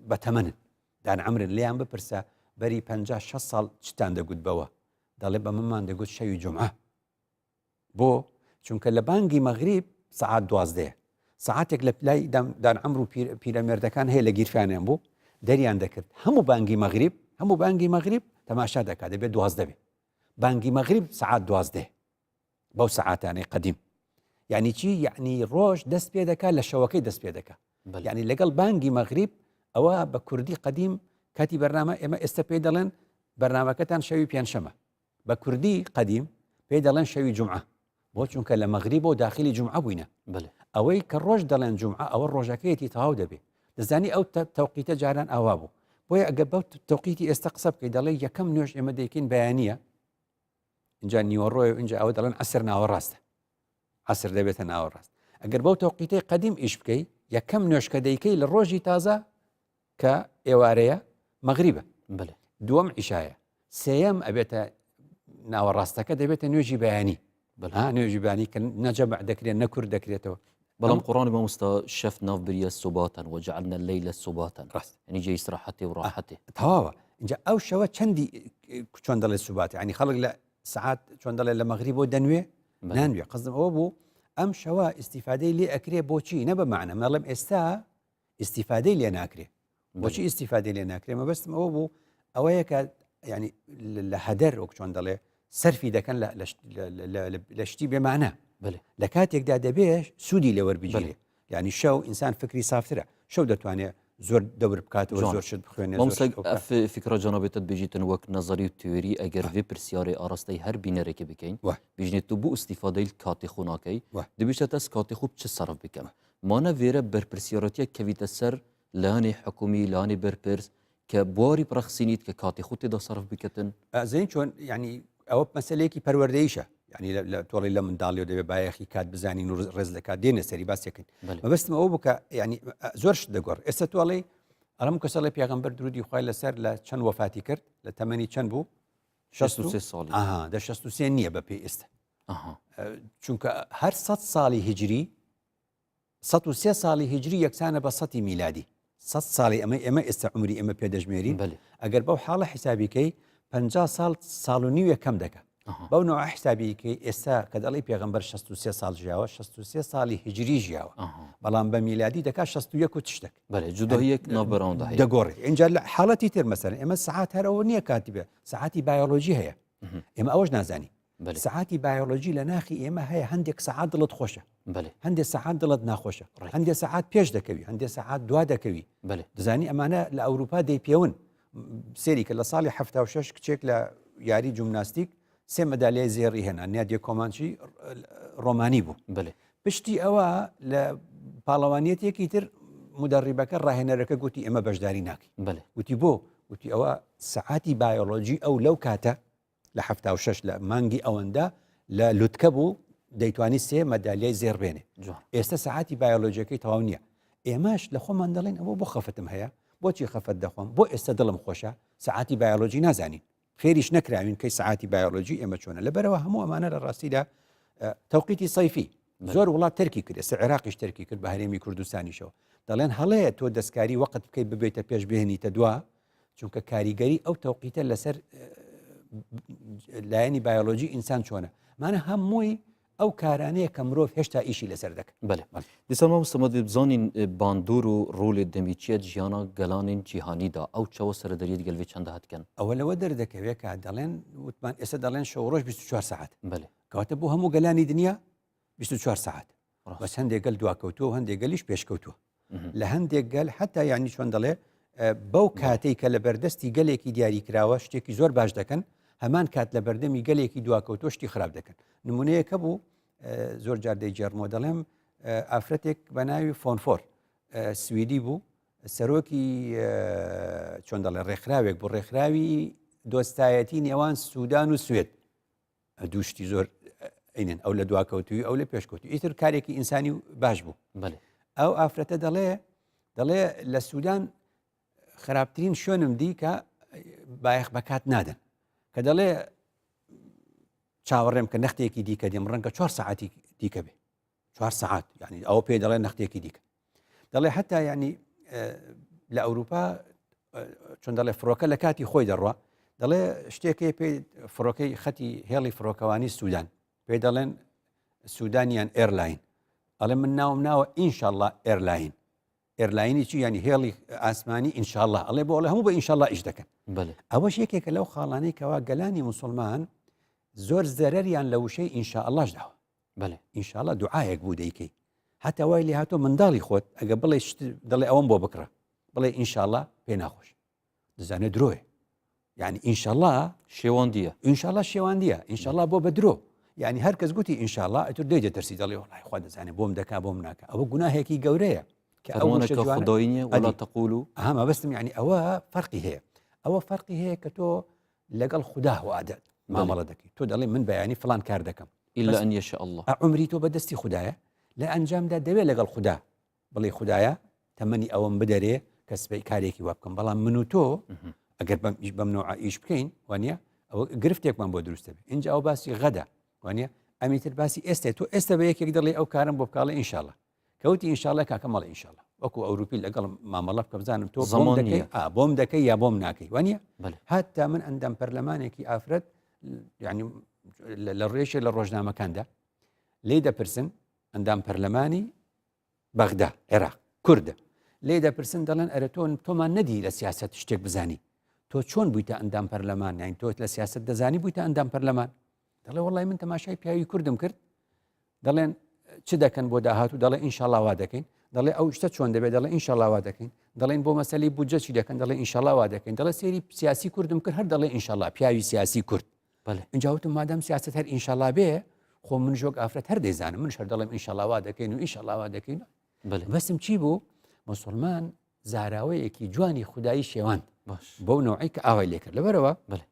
بە تەمەنن دان عمرن لیان بپرسە بەری پ 6 ساڵ چتان دەگوت بەوە دەڵێ بە منمان دەگوت شەوی جمعە بۆ؟ چونکە لە بانگی مەغریب سەعات دوازدەیە سەعاتێک لە لای دان عەمر و پیرەمێردەکان هەیە لە گیرفانیان بوو دەریان دەکرد هەموو بانگی مەغریب هەموو بانگی مەغریب تەماشا دەکات دەبێت دوازدە بێ بانگی مەغریب سەعات دوازدەیە بەو سەعاتانەی قەدیم یعنی چی یعنی ڕۆژ دەست پێ دەکات لە شەوەکەی دەست پێ دەکات یعنی لەگەڵ بانگی مەغریب ئەوە بە کوردی قەدیم کاتی بەرنامە ئێمە ئێستا پێی دەڵێن بەرنمەکەتان شەوی پێنجشەمە بە کوردی قەدیم پێی دەڵێن شەوی جومعە بۆ چونکە لە مەغریبەوە داخلی جومعە بووینە ئەوەی کە ڕۆژ دەڵێن جومعە ئەوە ڕۆژەکەیەتی تەواو دەبێ دەزانی ئەو تەوقیتە جاران ئاوا بوو بۆیە ئەگەر بەو تەوقیتی ئێستا قسە بکەی دەڵێ یەکەم نوێژ ئێمە دەیکەین بەیانیە اینجا نیوەڕۆی و اینجا ئەوە دەڵێن عەسر ناوەڕاستە عەسر دەبێتە ناوەڕاست ئەگەر بەو تەوقیتەی قەدیم ئیش بکەی یەکەم نوێژکە دەیکەی لە ڕۆژی تازە کە ئێوارەیە مەغریبە بەێ دووەم عیشایە سێیەم ئەبێتە ناوەڕاستەکە دەبێتە نوێژی بەیانی بەها نوێژی بانی کە نەجەمع دەکرێت نەکورد دەکرێتەوە بەڵام قڕانی مامۆستا شەف ناو بریە سوباتەن وجعلنا الليل سباتا ڕاست یعنی جێ ئیسراحەتێ و ڕاحەتێ تەواوە اینجا ئەو شەوە چەندی چۆن دەڵێ سوبات ینی خەڵک لە سعات چۆن دەڵێ لە مەغری بۆ دەنوێ نانوێ قەزم ئەوە بوو ئەم شەوە ئیسیفادەی لێ ئەکرێ بۆچی نە بە معنە مەڵم ئێستا ئیستیفادەی لێ ناکرێ بۆچی ئیستیفادەی لێ ناکرێ مەبەستم ئەوە بوو ئەوەیە کە ینی لە هەدەر وەک چۆن دەڵێ سەرفی دەکەن لە شتی بێمانە لە کاتێکدا دەبێ سوودی لێوەربگیرێ ینی شەو ئینسان فکری سافترە شەو دەتوانێت زۆر دەور بکاتەوە زۆر شت بخوێنێ فکرە جەنابێتت بژیتن وەک نظری و تیۆری ئەگەر vê پرسیارێ ئاراستەی هەر بینەرێکی بکەین بژنێت تو بۆ ئیسیفادەیل کاتی خۆ ناکەی دەبیشتە دەست کاتی خۆ چ سەرف بکەم مانە ڤێرە بەرپرسیارەتیەک کەویتە سەر لایەنی حکومی لایەنی بەرپرس کە بواری بڕەخسینیت کە کاتی خۆ تێدا سەرف بکەتن. ئەزانی چۆن یعنی ئەوە مەسلەیەکی پەروەردەیشە یعنی لە تۆڵی لە منداڵیەوە دەبێ بایەخی کات بزانین و ڕێز لە کات دێنە سەری باسێکن مەبەستم ئەوە بوو کە یعنی زۆر شت دەگۆڕ ئێستا تۆڵی ئەڵم کەسەڵی پێغەمبەر درودی خوای لەسەر لە چەند وەفاتی کرد لە تەمەنی چەند بوو 63 ساڵی ئاها دە 63 نییە بە پێی ئێستا چونکە هەر 100 ساڵی هجری 103 ساڵی هجری یەکسانە بە سەتی میلادی 100 ساڵی ئەمە ئێمە ئێستا عمری ئێمە پێدەژمێرین ئەگەر بەو حاڵە حیسابیکەی 50 ساڵ ساڵ و نیوێک کەم دەکە. بەو نوع حسابیکەی ئێستا کە دەڵی پێغمبەر 63 ساڵ ژیاوە 63 ساڵی هجری ژیاوە بەڵام بە میلادی دەکات 61 و تشتێک بەێ جوداییەک ناوبەراندا هەیە دەگۆڕێت اینجا لە حاڵەتی تر مەسەن ئێمە سەعات هەرەوە نییە کاتی بێ سەعاتی بایۆلۆژی هەیە ئێمە ئەوەش نازانی سەعاتی بایۆلۆژی لە ناخی ئێمە هەیە هەندێک سەعات دڵت خۆشە هەندێک سەعات دڵت ناخۆشە هەندێک سەعات پێش دەکەوی هەندێک سەعات دوا دەکەوی دەزانی ئەمانە لە ئەوروپا دەیپێون سێری کە لە ساڵی 76 کچێک لە یاری جومناستیک سێ مەدالیای زێڕی هێنا نادیە کۆمانچی ڕۆمانی بوو بەێ پشتی ئەوە لە پاڵەوانیەتێکی تر مدەڕیبەکە ڕاهێنەرەکە گوتی ئێمە بەشداری ناکەین بەێ گوتی بۆ گوتی ئەوە سەعاتی بایۆلۆژی ئەو لەو کاتە لە 76 لە مانگی ئەوەندە لە لوتکە بوو دەیتوانی سێ مەدالیای زێڕ بێنێ ئێستا سەعاتی بایۆلۆژیەکەی تەواو نییە ئێمەش لە خۆمان دەڵێن ئەوە بۆ خەفتم هەیە بۆچی خەفەت دەخۆم بۆ ئێستا دڵم خۆشە سەعاتی بایۆلۆژی نازانین فێریش نەکراوین کەی سەعاتی بایۆلۆژی ئێمە چۆنە لەبەرەوە هەموو ئەمانە لە ڕاستیدا تەوقیتی سەیفی زۆر وڵات تەرکی کرد ئێستا عێراقیش تەرکی کرد بە هەرێمی کوردستانیشەوە دەڵێن هەڵەیە تۆ دەستکاری وەقت بکەیت ببێتە پێش بهێنیتە دوا چونکە کاریگەری ئەو تەوقیتە لەسەر لایەنی بایۆلۆژی ئینسان چۆنە مانە هەمووی ئەو کارانەیە کە مرۆڤ هێشتا ئیشی لەسەر دەکە. بەلێ. دیسان مامۆستا مە بزانین باندور و ڕۆلێ دەمیچیەت ژیانا گەلانین جیهانی دا ئەو چەوە سەرەدەریەت گەل وێ چەندە هەتکەن؟ ئەوە لەوە دەردەکەوێ کە دەڵێن وتمان ئێستا دەڵێن شەو ڕۆژ 24 سەعات. بەلێ. کەواتە بۆ هەموو گەلانی دنیا 24 سەعات. بەس هەندێک گەل دواکەوتووە و هەندێک گەلیش پێشکەوتووە. لە هەندێک گەل حتا یعنی چۆن دەڵێ بەو کاتەی کە لە بەردەستی گەلێکی دیاری کراوە شتێکی زۆر باش دەکەن هەمان کات لە بەردەمی گەلێکی دواکەوتۆ شتی خراپ دەکەن نمونەیەکە بوو زۆر جار دەیگێڕمەوە دەڵێم ئافرەتێک بە ناوی فۆنفۆر سویدی بوو سەرۆکی چۆن دەڵێ ڕێکخراوێک بوو ڕێکخراوی دۆستایەتی نێوان سوودان و سوێد دوو شتی زۆر ئەینن ئەو لە دواکەوتوی ئەو لە پێشکەوتوی ئیتر کارێکی ئینسانی و باش بوو ئەو ئافرەتە دەڵێ دەڵێ لە سوودان خراپترین شوێنم دی کە بایەخ بەکات نادەن کە دەڵێ چاوەڕێم کە نەختێکی دیکە دێم ڕەنگە چوار سەعاتی دیکە بێ چوار سەعات یعنی ئەوە پێی دەڵێ نەختێکی دیکە دەڵێ هەتا ینی لە ئەوروپا چۆن دەڵێ فڕۆکە لە کاتی خۆی دەڕوا دەڵێ شتێکی پێی فڕۆکەی خەتی هێڵی فڕۆکەوانی سوودان پێی دەڵێن سوودانیان airline ئەڵێ من ناوم ناوە ئینشاءله airline airline ی چی ینی هێڵی ئاسمانی ئینشاءله ئەڵێ بۆ ئەڵێ هەموو بە ئینشاءله ئیش دەکەن ئەوەش یەکێکە لەو خاڵانەی کەوا گەلانی مسلمان زۆر زەرەریان لە وشەی ئینشاءڵاش داوە بەلێ. ئینشاڵا دوعایەک بوو دەیکەی هەتا وای لێ هاتۆ منداڵی خۆت ئەگە بڵێ شت دەڵێ ئەوەم بۆ بکڕە بڵێ ئینشاڵا پێ ناخۆش دەزانێت درۆیە یعنی ئینشاڵا شێواندیە ئینشاڵا شێواندیە ئینشاڵا بۆ بە درۆ یعنی هەر کەس گوتی ئینشاڵا ئەتر دەی دەترسی دەڵێ وڵای خوا دەزانێت بۆم دەکا بۆم ناکە ئەوە گوناهێکی گەورەیە کە ئەو وشە جوانە نیە ولا تقولوا ئەها مەبەستم یعنی ئەوە فەرقی هەیە ئەوە فەرقی هەیە کە تۆ لەگەڵ خودا وادە مامەڵە دەکەی تۆ دەڵێ من بەیانی فلان کار دەکەم إلا أن يشاء الله عمری تۆ بەدەستی خدایە لە ئەنجامدا دەوێت لەگەڵ خودا بڵێ خدایە تەمەنی ئەوەم بدەرێ کە سبەی کارێکی وا بکەم بەڵام من و تۆ ئەگەر بەم ئیش بەم نوعە ئیش بکەین وانە ئەوە گرفتێکمان بۆ دروستە بێ اینجا ئەو باسی غەدە وانە ئەمی تر باسی ئێستا تۆ ئێستا بە یەکێک دەڵێ ئەو کارم بۆ بکاڵێ ئینشاءاللە کەوتی ئینشاءاللە کاکە مەڵێ ئینشاءاللە وەکو ئەوروپی لەگەڵ مامەڵە بکە بزانم تۆ بۆم دەکەی ئا بۆم دەکەی یا بۆم ناکەی وانە هەتا من ئەندام پەرلەمانێکی ئافرەت یعنی لە ڕێشێ لە ڕۆژنامەکاندا لێی دەپرسن ئەندام پەرلەمانی بەغدا عێراق کوردە لێ دەپرسن دەڵێن ئەرە تۆ تۆمان نەدی لە سیاست شتێک بزانی تۆ چۆن بوویتە ئەندام پەرلەمان یان تۆ لە سیاست دەزانی بوویتە ئەندام پەرلەمان دەڵێ وەڵی من تەماشای پیاوی کوردم کرد دەڵێن چ دەکەن بۆ داهاتوو دەڵێ ئینشاڵا وا دەکەین دەڵێ ئەو شتە چۆن دەبێت دەڵێ ئینشاڵا وا دەکەین دەڵێن بۆ مەسەلی بودجە چی دەکەن دەڵێ ئینشاڵا وا دەکەین دەڵێ سێری سیاسی کوردم کرد هەر دەڵێ ئینشاڵا پیاوی سیاسی کورد بەڵێ اینجا وتم مادام سیاست هەر ئینشاڵا بێ خۆ من ژۆک ئافرەت هەر دەیزانم من شەر دەڵێم ئینشاڵا وا دەکەین و ئینشاڵا وا دەکەین بەڵێ بەسم چی بوو مسلمان زاراوەیەکی جوانی خودایی شێواند باش بەو نەوعی کە ئاوای لێکرد لەبەرەوە بەڵێ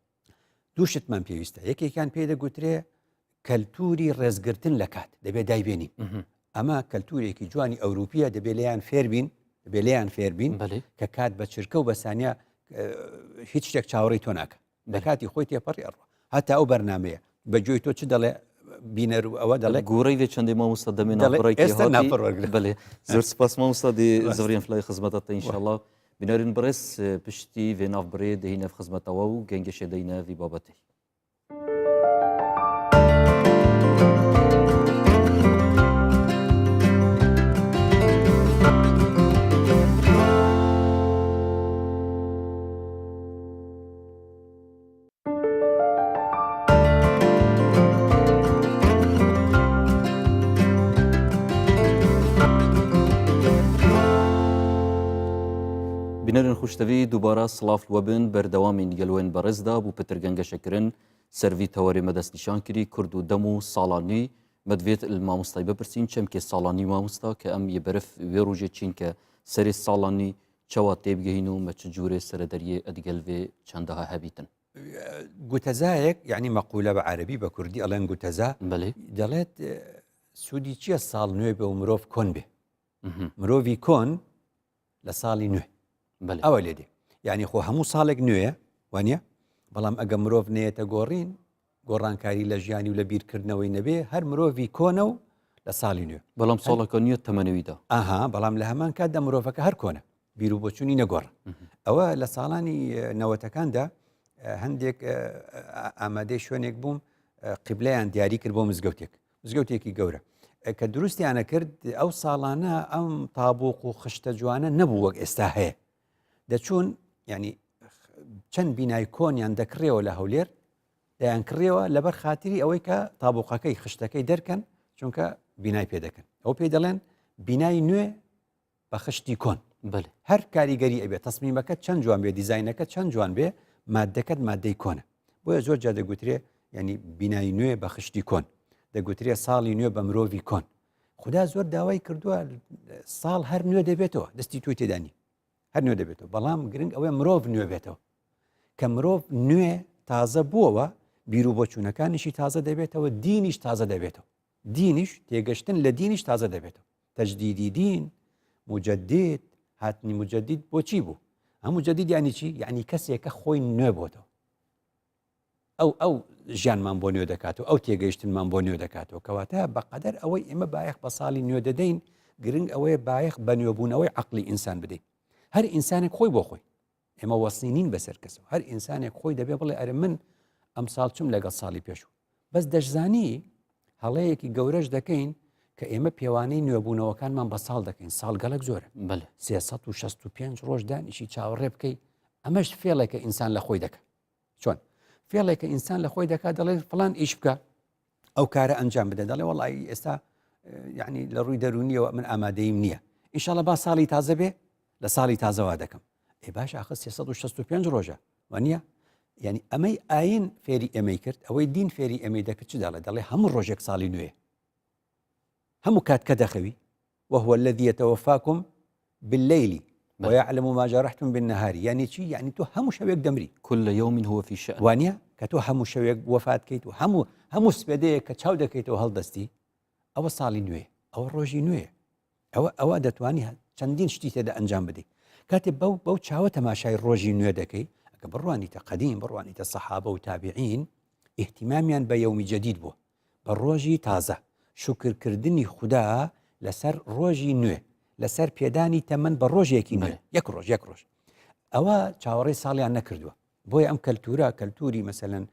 دوو شتمان پێویستە یەکێکیان پێ دەگوترێ کەلتوری ڕێزگرتن لە کات دەبێت دایبێنین ئەمە کەلتورێکی جوانی ئەوروپیە دەبێت لێیان فێربین دەبێت لێیان فێربین کە کات بە چرکە و بەسانیا هیچ شتێک چاوەڕێی تۆ ناکە لە کاتی خۆی تێپەڕی ئەڕوە هەتا ئەو بەرنمەیە بە گوێی تۆ چ دەڵێ بینەر و ئەوە دەڵێ گوڕی لێ چەندی مامۆستا دەمێ ئێستا ناپەڕوەرگرە بەێ زۆر سپاس مامۆستا دی زۆریان فلای خزمەتە ئینشاءالله بینەرین بەڕێز پشتی ڤێ ناڤبرێ دهینە خزمەتەوە و گەنگەشێ دەینە ڤی بابەتەی. بینەرن خوشتەوی دووبارە سڵاف وە بن بەردەوامین گەلوێن بەڕێزدا بوو پتر گەنگەشەکردن سەرڤی تەوەرێ مە دەستنیشان کری کورد و دەم و ساڵانی مەدوێت مامۆستای بپرسین چەمکێ ساڵانی مامۆستا کە ئەم یە بەرف وێ ڕوژێ چین کە سەرێ ساڵانی چەوا تێبگەین و مە چ جوورێ سەرەدەریێ ئەدگەل وێ چەندەها هەبیتن. گوتەزایەک یعنی مەقولە بە عەربی بە کوردی ئەڵێن گوتەزا دەڵێت سوودی چییە ساڵ نوێ بێ و مرۆڤ کۆن بێ مرۆڤی کۆن لە ساڵی نوێ ئەوە لێ دێ یعنی خۆ هەموو ساڵێک نوێیە وانە بەڵام ئەگە مرۆڤ نێتە گۆڕین گۆڕانکاری لە ژیانی و لە بیرکردنەوەی نەبێ هەر مرۆڤی کۆنە و لە ساڵی نوێ بەڵام ساڵەکە نییە تەمەنەویدا ئاها بەڵام لە هەمان کاتدا مرۆڤەکە هەر کۆنە بیر و بۆچوونی نەگۆڕ ئەوە لە ساڵانی نەوەتەکاندا هەندێک ئامادەی شوێنێک بووم قیبلەیان دیاری کرد بۆ مزگەوتێک مزگەوتێکی گەورە کە دروستیانە کرد ئەو ساڵانە ئەم تابوق و خشتە جوانە نەبوو وەک ئێستا هەیە دەچوون ینی چەند بینای کۆنیان دەکڕێەوە لە هەولێر دەیان کڕیەوە لەبەر خاتری ئەوەی کە تابوقەکەی خشتەکەی دەرکەن چونکە بینای پێ دەکەن ئەو پێی دەڵێن بینای نوێ بە خشتی کۆن بەێ هەر کاریگەری ئەبێت تەسمیمەکە چەند جوان بێ دیزینەکە چەند جوان بێ مادەکەت مادەی کۆنە بۆیە زۆر جا دەگوترێ ینی بینای نوێ بە خشتی کۆن دەگوترێ ساڵی نوێ بە مرۆڤی کۆن خدا زۆر داوای کردووە ساڵ هەر نوێ دەبێتەوە دەستی توی تێدانی هەر نوێ دەبێتەوە بەڵام گرنگ ئەوەیە مرۆڤ نوێ بێتەوە کە مرۆڤ نوێ تازە بووەوە بیر و بۆچوونەکانیشی تازە دەبێتەوە دینیش تازە دەبێتەوە دینیش تێگەشتن لە دینیش تازە دەبێتەوە تەجدیدی دین مجدد هاتنی مجدد بۆچی بوو ئەم مجدد یعنی چی یعنی کەسێکە خۆی نوێ بۆتەوە ئەو ئەو ژیانمان بۆ نوێ دەکات و ئەو تێگەیشتنمان بۆ نوێ دەکاتەوە کەواتە بەقەدەر ئەوەی ئێمە بایەخ بە ساڵی نوێ دەدەین گرنگ ئەوەیە بایەخ بە نوێبوونەوەی عقلی ئینسان بدەین هەر ئینسانێک خۆی بۆ خۆی ئێمە وەسی نین بەسەر کەسەوە هەر ئینسانێک خۆی دەبێ بڵێ ئەرە من ئەم ساڵ چم لەگەڵ ساڵی پێشوو بەس دەشزانی هەڵەیەکی گەورەش دەکەین کە ئێمە پێوانەی نوێبوونەوەکانمان بە ساڵ دەکەین ساڵ گەلک زۆرە بەێ 365 ڕۆژ دانیشی چاوەڕێ بکەی ئەمەش فێڵێکە ئینسان لە خۆی دەکە چۆن فێڵێکە ئینسان لە خۆی دەکات دەڵێت فلان ئیش بکە ئەو کارە ئەنجام بدە دەڵێ وڵی ئێستا یعنی لە ڕووی دەرونیەوە من ئامادەیم نییە ئیشەڵە با ساڵی تازە بێ لە ساڵی تازەوا دەکەم ئێ باش ئاخر 365 ڕۆژە وانە یعنی ئەمەی ئاین فێری ئێمەی کرد ئەوەی دین فێری ئێمەی دەکرد چ دەڵێ دەڵێ هەموو ڕۆژێک ساڵی نوێ هەموو کات کە دەخەوی وهو الذي يتوفاكم بالليل ويعلم ما جرحتم بالنهار یعنی چی یعنی تۆ هەموو شەوێک دەمری كل يوم هو في شأن وانە کە تۆ هەموو شەوێک وەفات کەیت و هەموو هەموو سپێدەیە کە چاو دەکەیتەوە هەڵدەستی ئەوە ساڵی نوێ ئەوە ڕۆژی نوێ ئەوە ئەوە دەتوانی چەندین شتی تێدا ئەنجام بدەیت کاتێ بەو بەو چاوە تەماشای ڕۆژی نوێ دەکەی ئەگە بڕوانیتە قەدیم بڕوانیتە سەحابە و تابعین اهتمامیان بە یومی جدید بووە بە ڕۆژی تازە، شوکرکردنی خودا لەسەر ڕۆژی نوێ، لەسەر پێدانی تەمەن بە ڕۆژێکی نوێ، یەک ڕۆژ یەک ڕۆژ. ئەوە چاوەڕێی ساڵیان نەکردووە. بۆیە ئەم کەلتورە، کەلتوری مەسەلەن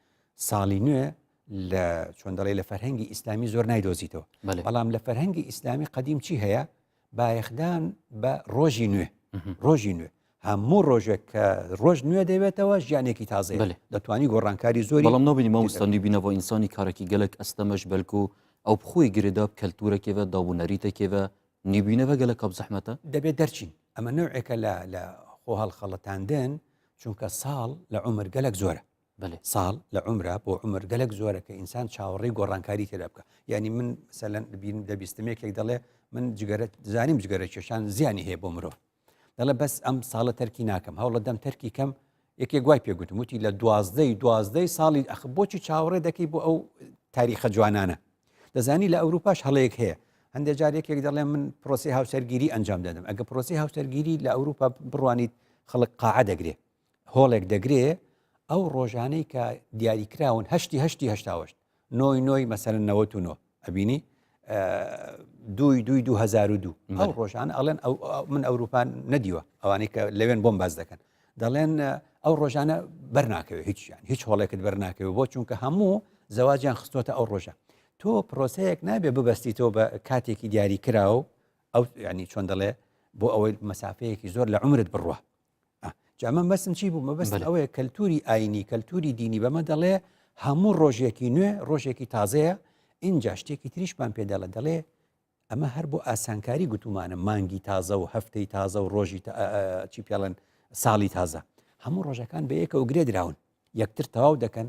ساڵی نوێ لە چۆن دەڵێ لە فەرهەنگی ئیسلامی زۆر نایدۆزیتەوە. بەڵام لە فەرهەنگی ئیسلامی قەدیم چی هەیە؟ بایەخدان بە ڕۆژی نوێ ڕۆژی نوێ هەموو ڕۆژێک کە ڕۆژ نوێ دەبێتەوە ژیانێکی تازە دەتوانی گۆڕانکاری زۆری بەڵام نابینی مامۆستا نوێبینەوە ئینسانی کارێکی گەلک ئەستەمەش بەلکو ئەو بخۆی گرێدا کەلتورەکێ داب و نەریتەکێ نوێبینەوە گەلک کاب زەحمەتە دەبێت دەرچین ئەمە نەوعێکە لە لە خۆ هەڵخەڵەتاندن چونکە ساڵ لە عمر گەلک زۆرە بەێ ساڵ لە عمرە بۆ عمر گەلک زۆرە کە ئینسان چاوەڕێی گۆڕانکاری تێدا بکە یعنی من مەسەلەن بین دەبیستم یەکێک دەڵێ من جگەرە زانیم جگەرە کێشان زیانی هەیە بۆ مرۆڤ دەڵێ بەس ئەم ساڵە تەرکی ناکەم هەوڵە دەم تەرکی کەم یەکێک وای پێگوتم وتی لە دوازدەی دوازدەی ساڵی ئەخ بۆچی چاوەڕێ دەکەی بۆ ئەو تاریخە جوانانە دەزانی لە ئەوروپاش هەڵەیەک هەیە هەندێک جار یەکێک دەڵێ من پرۆسی هاوسەرگیری ئەنجام دەدەم ئەگە پرۆسی هاوسەرگیری لە ئەوروپا بڕوانیت خەڵک قاعە دەگرێ هۆڵێک دەگرێ ئەو ڕۆژانەی کە دیاریکراون هەشتی هەشتی هەشتاوەشت نۆی نۆی مەسەرن 99 ئەبینی دووی دووی 2002 ئەو ڕۆژانە ئەڵێن من ئەوروپا نەدیوە ئەوانەی کە لەوێن بۆم باز دەکەن دەڵێن ئەو ڕۆژانە بەرناکەوێت هیچیان هیچ هۆڵێکت بەرناکەوێت بۆ چونکە هەموو زەواجیان خستۆتە ئەو ڕۆژە تۆ پرۆسەیەک نابێ ببەستیتەوە بە کاتێکی دیاری کراوە ئەو ینی چۆن دەڵێ بۆ ئەوەی مەسافەیەکی زۆر لە عمرت بڕوە جا ئەمە مەبەستم چی بوو مەبەست ئەوەیە کەلتوری ئاینی کەلتوری دینی بەمە دەڵێ هەموو ڕۆژێکی نوێ ڕۆژێکی تازەیە اینجا شتێکی تریشمان پێ دەڵێ دەڵێ ئەمە هەر بۆ ئاسانکاری گوتومانە مانگی تازە و هەفتەی تازە و ڕۆژی چی پێڵێن ساڵی تازە. هەموو ڕۆژەکان بە یەکەوە گرێ دراون، یەکتر تەواو دەکەن،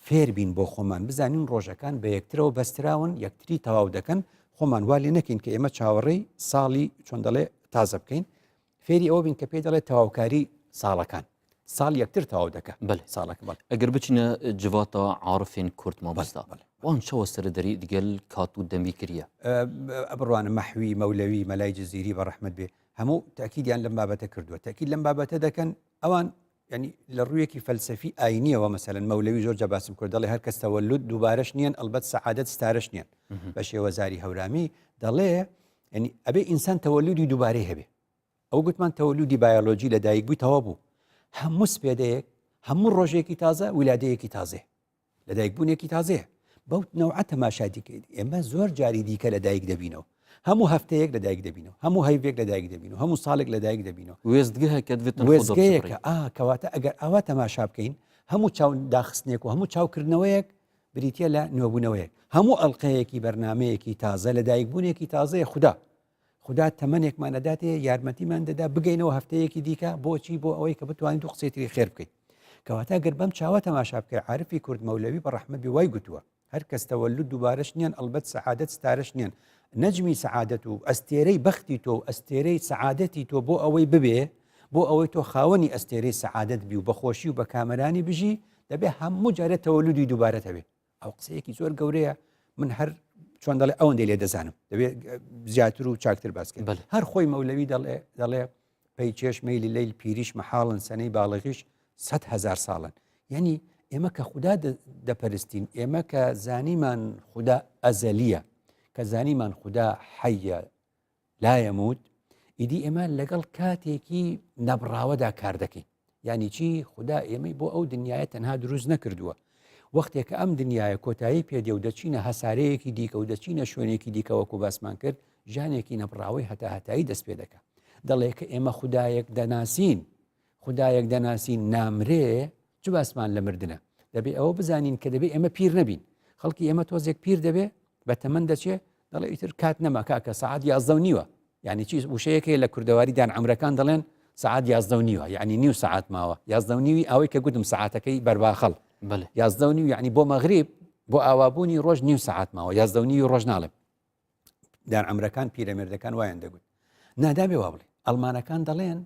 فێر بین بۆ خۆمان بزانین ڕۆژەکان بە یەکترەوە بەستراون، یەکتری تەواو دەکەن، خۆمان وا لێ نەکەین کە ئێمە چاوەڕێی ساڵی چۆن دەڵێ تازە بکەین، فێری ئەوە بین کە پێی دەڵێ تەواوکاری ساڵەکان. ساڵ یەکتر تەواو دەکا. بەلێ. ساڵەکە بەڵێ. ئەگەر بچینە جڤاتا عارفێن کورد مامۆستا، بەڵێ. وان چەوە سەر دەری دگەل کات و دەمی کریە؟ بڕوانە مەحوی، مەولەوی، مەلای جزیری بە ڕەحمەت بێ، هەموو تەئکیدیان لەم بابەتە کردووە. تەئکید لەم بابەتە دەکەن ئەوان یعنی لە ڕوویەکی فەلسەفی ئاینیەوە مەسەلەن مەولەوی زۆر جا باسم کرد دەڵێ هەر کەس تەوەلود دووبارەش نییەن ئەلبەت سەعادەت ستارەش نییەن بە شێوەزاری هەورامی دەڵێ یعنی ئەبێ ئینسان تەوەلودی دووبارەی هەبێ ئەو گوتمان تەوەلودی بایۆلۆجی لە دایک بووی تەوا بوو هەموو سپێدەیەک هەموو ڕۆژێکی تازە ولادەیەکی تازەیە لەدایکبوونێکی تازەیە بەو نەوعە تەماشا دیکەیت ئێمە زۆر جاری دیکە لەدایک دەبینەوە هەموو هەفتەیەک لەدایک دەبینەوە هەموو هەیڤێک لەدایک دەبینەوە هەموو ساڵێک لەدایک دەبینەوە وێستگەیەکە دەبێتن وێستگەیەکە ئا کەواتە ئەگەر ئاوا تەماشا بکەین هەموو چاو داخستنێک و هەموو چاوکردنەوەیەک بریتە لە نوێبوونەوەیەک هەموو ئەڵلقەیەکی بەرنمەیەکی تازە لەدایکبوونێکی تازەیە خودا خودا تەمەنێکمان ئەداتێ یارمەتیمان دەدا بگەینەوە هەفتەیەکی دیکە بۆچی بۆ ئەوەی کە بتوانین دوو قسەی تری خێر بکەین کەواتە گەر بەم چاوە تەماشا بکەی عارفی کورد مەولەوی بە ڕەحمەت بێ وای گوتووە هەر کەس تەوەلود دووبارەش نییەن ئەلبەت سەعادەت ستارەش نییەن نەجمی سەعادەت و ئەستێرەی بەختی تۆ و ئەستێرەی سەعادەتی تۆ بۆ ئەوەی ببێ بۆ ئەوەی تۆ خاوەنی ئەستێرەی سەعادەت بی و بەخۆشی و بە کامەرانی بژی دەبێ هەموو جارێ تەوەلودی دووبارەت هەبێ ئەو قسەیەکی زۆر گەورەیە من هەر چۆن دەڵێ ئەوەندەی لێ دەزانم دەبێت زیاتر و چاکتر باسکرد هەر خۆی مەولەوی دەڵێ دەڵێ پەی چێش مەیلی لەیل پیریش مەحاڵن سەنەی باڵغیش هزار ساڵن یعنی ئێمە کە خودا دەپەرستین ئێمە کە زانیمان خودا ئەزەلیە کە زانیمان خودا حەیە لا یەموت ئیدی ئێمە لەگەڵ کاتێکی نەبڕاوەدا کار دەکەین یعنی چی خودا ئێمەی بۆ ئەو دنیاە تەنها دروست نەکردووە وەختێک کە ئەم دنیاە کۆتایی پێدێ و دەچینە هەسارەیەکی دیکە و دەچینە شوێنێکی دیکە وەکو باسمان کرد ژانێکی نەبڕاوەی هەتا هەتایی دەست پێ دەکا دەڵێ کە ئێمە خودایەک دەناسین خودایەک دەناسین نامرێ چ باسمان لە مردنە دەبێ ئەوە بزانین کە دەبێ ئێمە پیر نەبین خەڵکی ئێمە تۆزێک پیر دەبێ بە تەمەن دەچێ دەڵێ ئیتر کات نەما کاکە سەعات یازدە و نیوە یعنی چی وشەیەک هەیە لە کوردەواری دان عەمرەکان دەڵێن سەعات یازدە و نیوە یعنی نیو سەعات ماوە یازدە و نیوی ئەوەی کە گوتم سەعاتەکەی بەرباخەڵ بەڵێ یازدە و نیو یعنی بۆ مەغریب بۆ ئاوابوونی ڕۆژ نیو سەعات ماوە یازدە و نیوی ڕۆژ ناڵێم دان عەمرەکان پیرەمێردەکان وایان دەگوت نادابێ وا بڵێ ئەڵمانەکان دەڵێن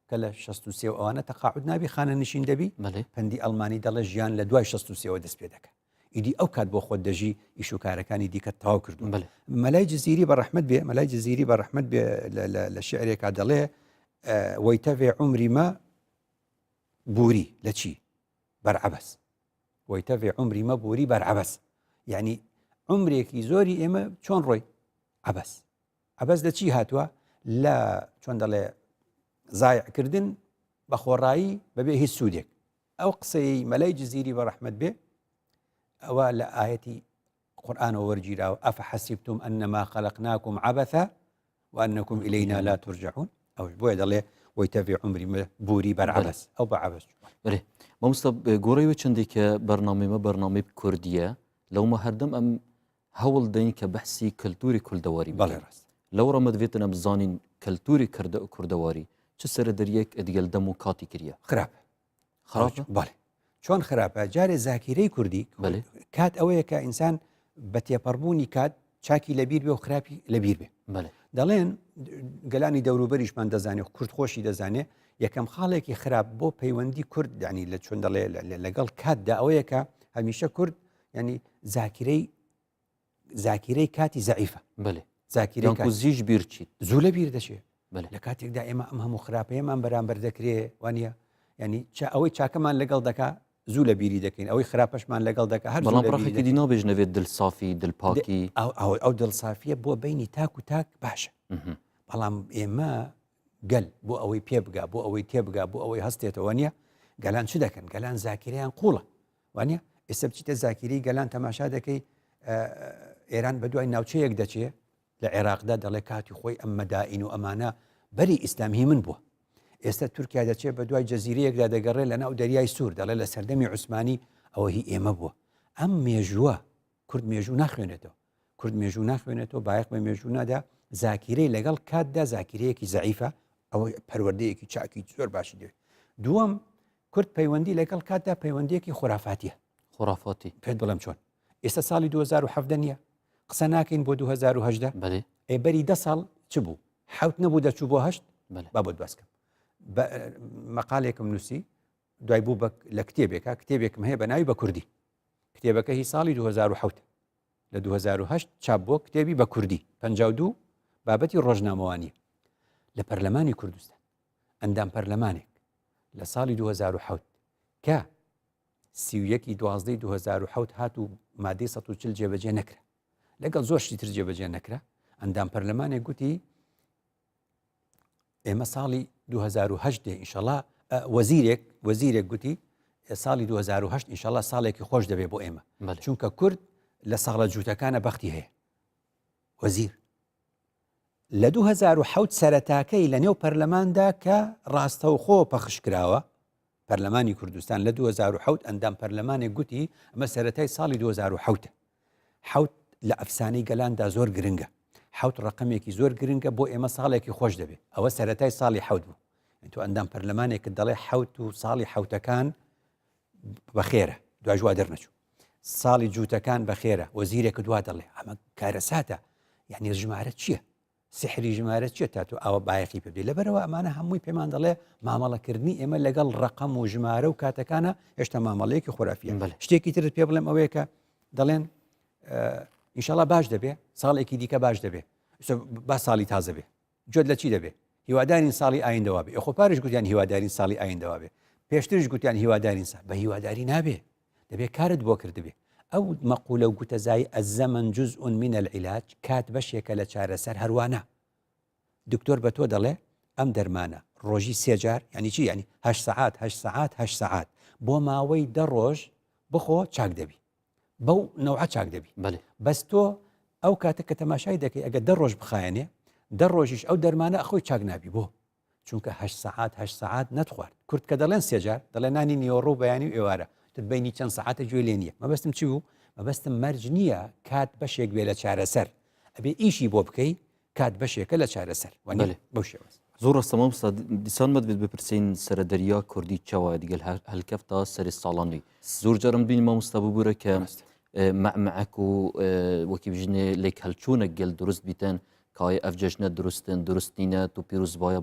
کە لە 63 و ئەوانە تەقاعد نابی خانە نشین دەبی پەندی ئەڵمانی دەڵێ ژیان لە دوای 63ەوە دەست پێ دەکە ئیدی ئەو کات بۆ خۆت دەژی ئیش و کارەکانی دیکە تەواو کردو مەلای جززیری بە ڕەحمت بێ مەلای جززیری بە ڕەحمت بێ لە شعرێکا دەڵێ وەیتەвێ عمری مە بوری لە چی بەرعبەس وەیتەвێ عمری مە بوری بەرعبەس یعنی عمرێکی زۆری ئێمە چۆن ڕۆی عبەس عەبەس لە چی هاتووە؟ لە چۆن دەڵێ زایعکردن بە خۆڕایی بەبێ هیچ سوودێک ئەو قسەی مەلای جززیری بە ڕەحمت بێ ئەوە لە ئاەتی قورآانەوە وەرگیراوە ئەفحەسیبتم ئەنەما خەلقناکم عەبەثا وأنكم إلينا لا ترجعون ئەوش بۆیە دەڵێ وەیتەڤی عمری بوری بەر عەبەس ئەو بە عەبەس بەێ مامۆستا گۆڕەوە چەندێک کە بەرنامەیمە بەرنامەی کوردیە لەومە هەردەم ئەم هەوڵ دەین کە بەحسی کەلتوری کوردەواری بەڵێ ڕاست. لەوڕا مەدڤێتن ئەم زانین کەلتوری کوردەواری چ سەرە دەریەک ئەدگەل دەم و کاتی کریە. خراپە. خراپە؟ بەڵێ. چۆن خراپە؟ جارێ زاکیرەی کوردی بەڵێ. کات ئەوەیە کە ئینسان بە تێپەڕبوونی کات چاکی لەبیر بێ و خراپی لەبیر بێ. بەڵێ. دەڵێن گەلانی دەوروبەریشمان دەزانێ و کورد خۆشی دەزانێ یەکەم خاڵێکی خراپ بۆ پەیوەندی کورد یعنی لە چۆن دەڵێ لەگەڵ کاتدا ئەوەیە کە هەمیشە کورد یعنی زاکیرەی زاکیرەی کاتی زەعیفە بەێ زاکیرەی کاتی زیش بیرچیت زوو لە بیر دەچێ بەێ لە کاتێکدا ئێمە ئەم هەموو خراپەیەمان بەرامبەر دەکرێ وانە ینی چا ئەوەی چاکەمان لەگەڵ دەکا زوو لە بیری دەکەین ئەوەی خراپەشمان لەگەڵ دەکا هەر بەڵام ڕخێکی دی نابێژ نەوێت دڵسافی دڵپاکی ئەو دڵسافیە بۆ بینی تاک و تاک باشە بەڵام ئێمە گەل بۆ ئەوەی پێ بگا بۆ ئەوەی تێبگا بۆ ئەوەی هەستێتەوە نیە گەلان چ دەکەن گەلان زاکیریان قوڵە وانە ئێستا بچیتە زاکیری گەلان تەماشا دەکەی ئێران بە دوای ناوچەیەک دەچێ لە عێراقدا دەڵێ کاتی خۆی ئەم مەدائین و ئەمانە بەری ئیسلام هی من بووە ئێستا تورکیا دەچێت بە دوای جەزیرەیەکدا دەگەڕێ لە ناو دەریای سوور دەڵێ لە سەردەمی عوسمانی ئەوە هی ئێمە بووە ئەم مێژووە کورد مێژوو ناخوێنێتەوە کورد مێژوو ناخوێنێتەوە بایەخ بە مێژوو نادا زاکیرەی لەگەڵ کاتدا زاکیرەیەکی زەعیفە. ئەوە پەروەردەیەکی چاکی زۆر باشی دەوێت دووەم کورد پەیوەندی لەگەڵ کاتدا پەیوەندیەکی خورافاتیە خورافاتی پێت بڵێم چۆن ئێستا ساڵی 2017 نییە قسە ناکەین بۆ 2010 بەێ ئێ بەری دە ساڵ چ بوو حوت نەبوو دەچوو بۆ هەشت با بۆت باسکەم مەقالێکم نووسی دوای بوو لە کتێبێکە کتێبێکم هەیە بە ناوی بە کوردی کتێبەکە هی ساڵی 2007 لە 2008 چاپ بۆ کتێبی بە کوردی 52 بابەتی ڕۆژنامەوانی لە پەرلەمانی کوردستان ئەندام پەرلەمانێک لە ساڵی 2007 کە 31 دوازدەی 2007 هات و مادەی 140 جێبەجێ نەکرا لەگەڵ زۆر شتی تر جێبەجێ نەکرا ئەندام پەرلەمانێک گوتی ئێمە ساڵی 2010 دێ ئینشەڵا وەزیرێک وەزیرێک گوتی ساڵی 2010 ئینشەڵا ساڵێکی خۆش دەبێ بۆ ئێمە چونکە کورد لە ساڵە جووتەکانە بەختی هەیە وەزیر لە 2007 سەرەتاکەی لە نێو پەرلەماندا کە ڕاستەوخۆ پەخش کراوە پەرلەمانی کوردستان لە 2007 ئەندام پەرلەمانێک گوتی ئەمە سەرەتای ساڵی 2007 حوت لە ئەفسانەی گەلاندا زۆر گرنگە حوت ڕقمێکی زۆر گرنگە بۆ ئێمە ساڵێکی خۆش دەبێت ئەوە سەرەتای ساڵی حوت بوو تۆ ئەندام پەرلەمانێکت دەڵێ حوت و ساڵی حوتەکان بەخێرە دواژوا دەرنەچوو ساڵی جووتەکان بەخێرە وەزیرێک دوا دەڵێ ئەمە کارەساتە یعنی ژمارە چییە؟ سحری ژمارە چیە تا تۆ ئاوا بایەخی پێ بدەیت لەبەرەوە ئەمانە هەمووی پێمان دەڵێ مامەڵەکردنی ئێمە لەگەڵ ڕقم و ژمارە و کاتەکانە هێشتا مامەڵەیەکی خۆرافیە بەڵێ. شتێکی ترت پێ بڵێم ئەوەیە کە دەڵێن ئینشاڵا باش دەبێ ساڵێکی دیکە باش دەبێ با ساڵی تازە بێ جۆت لە چی دەبێ هیوادارین ساڵی ئایندەوە بێ خۆ پارش گوتیان هیوادارین ساڵی ئایندەوە بێ پێشترش گوتیان هیوادارین سا بە هیواداری نابێ دەبێ کارت بۆ کردبێ ئەو مەقولە و گوتەزای الزمن جزء من العلاج کات بەشێکە لە چارەسەر هەروانە دکتۆر بە تۆ دەڵێ ئەم دەرمانە ڕۆژی سێجار ینی چی ینی هە سەعات هە سەعات هە سەعات بۆ ماوەی دە ڕۆژ بخۆ چاک دەبی بەو نەوعە چاک دەبی بەێ بەس تۆ ئەو کاتە کە تەماشای دەکەی ئەگە دە ڕۆژ بخایەنێ دە ڕۆژیش ئەو دەرمانە ئەخۆی چاک نابی بۆ چونکە هەشت سەعات هەشت سەعات نەتخوارد کورد کە دەڵێن سێجار دەڵێن نانی نیوەڕۆ و بەیانی و ئێوارە تر بینی چەند سەعاتە گوێ لێ نییە مەبەستم چی بوو مەبەستم مەرج نییە کات بەشێک بێ لە چارەسەر ئەبێ ئیشی بۆ بکەی کات بەشێکە لە چارەسەر وەنیە بەو شێوەز زۆر ڕاستە مامۆستا دیسان مەدبێت بپرسین سەرە دەریا کوردی چاوە دیگەل هەلکەفتا سەری ساڵانی زۆر جارم بینی مامۆستا ببوورە کە مەعمەعەک و وەکی بژنێ لێک هەلچوونە گەل دروست بیتن کایە ئەف جەژنە دروستن دروست نینە تو پیرۆزبایە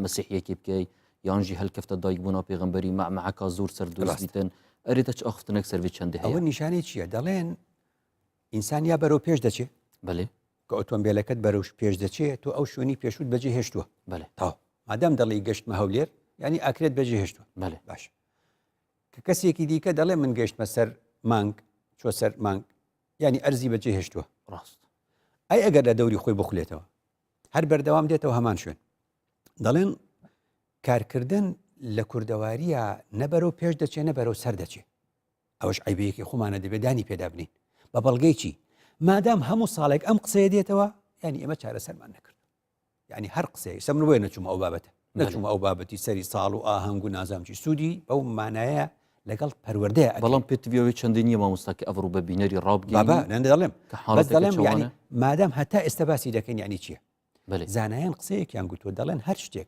مەسیحیەکی بکەی یان ژی هەلکەفتە دایک بوونا پێغەمبەری مەعمەعەکا زۆر سەر دروست بیتن ئەرێ تە چ ئاخفتنێک سەر وێ چەندێ هەیە ئەوە نیشانەی چییە دەڵێن ئینسان یا بەرەو پێش دەچێ بەێ کە ئۆتۆمبیلەکەت بەرەو پێش دەچێ تۆ ئەو شوێنی پێشوت بەجێ هێشتووە بەێ تاو مادام دەڵی گەشتمە هەولێر ینی ئاکرێت بەجێ هێشتووە بەێ باش کە کەسێکی دیکە دەڵێ من گەشتمە سەر مانگ چۆ سەر مانگ یانی ئەرزی بەجێ هێشتووە ڕاست ئەی ئەگەر لە دەوری خۆی بخولێتەوە هەر بەردەوام دێتەوە هەمان شوێن دەڵێن کارکردن لە کوردەواریە نەبەرەو پێش دەچێ نەبەرەو سەر دەچێ ئەوەش عیبەیەکی خۆمانە دەبێت دانی پێدا بنین بە بەڵگەی چی مادام هەموو ساڵێک ئەم قسەیە دێتەوە یعنی ئێمە چارەسەرمان نەکرد یعنی هەر قسەیە ئێستا من بۆیە نەچوومە ئەو بابەتە نەچوومە ئەو بابەتی سەری ساڵ و ئاهەنگ و نازانم چی سوودی بەو مانایە لەگەڵ پەروەردەیە ئەکەی. بەڵام پێت ویاوێ چەندی نییە مامۆستا کە ئەڤڕوو بە بینەری ڕابگەینی بابا نە دەڵێم کە بەس حاڵەتەکە دەڵێم یعنی چۆنە؟ مادام هەتا ئێستا باسی دەکەین یعنی چییە؟ بەلێ. زانایان قسەیەکیان گوتووە دەڵێن هەر شتێک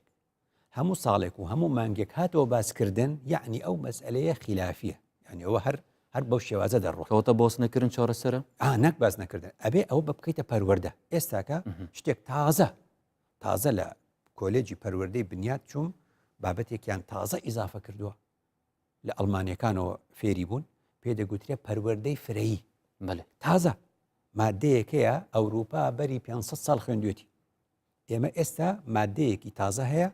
هەموو ساڵێک و هەموو مانگێک هاتەوە باسکردن یعنی ئەو مەسئلەیە خیلافیە یعنی ئەوە هەر هەر بەو شێوازە دەڕۆ کەواتە باس نەکردن چارەسەرە؟ ئا نەک باس نەکردن ئەبێ ئەوە بە بکەیتە پەروەردە ئێستاکە شتێک تازە تازە لە کۆلێجی پەروەردەی بنیات چووم بابەتێکیان تازە ئیزافە کردووە لە ئەڵمانیەکانەوە فێری بوون پێ دەگوترێ پەروەردەی فرەیی بەێ تازە مادەیەکەیە ئەوروپا بەری 500 ساڵ خوێندوێتی ئێمە ئێستا مادەیەکی تازە هەیە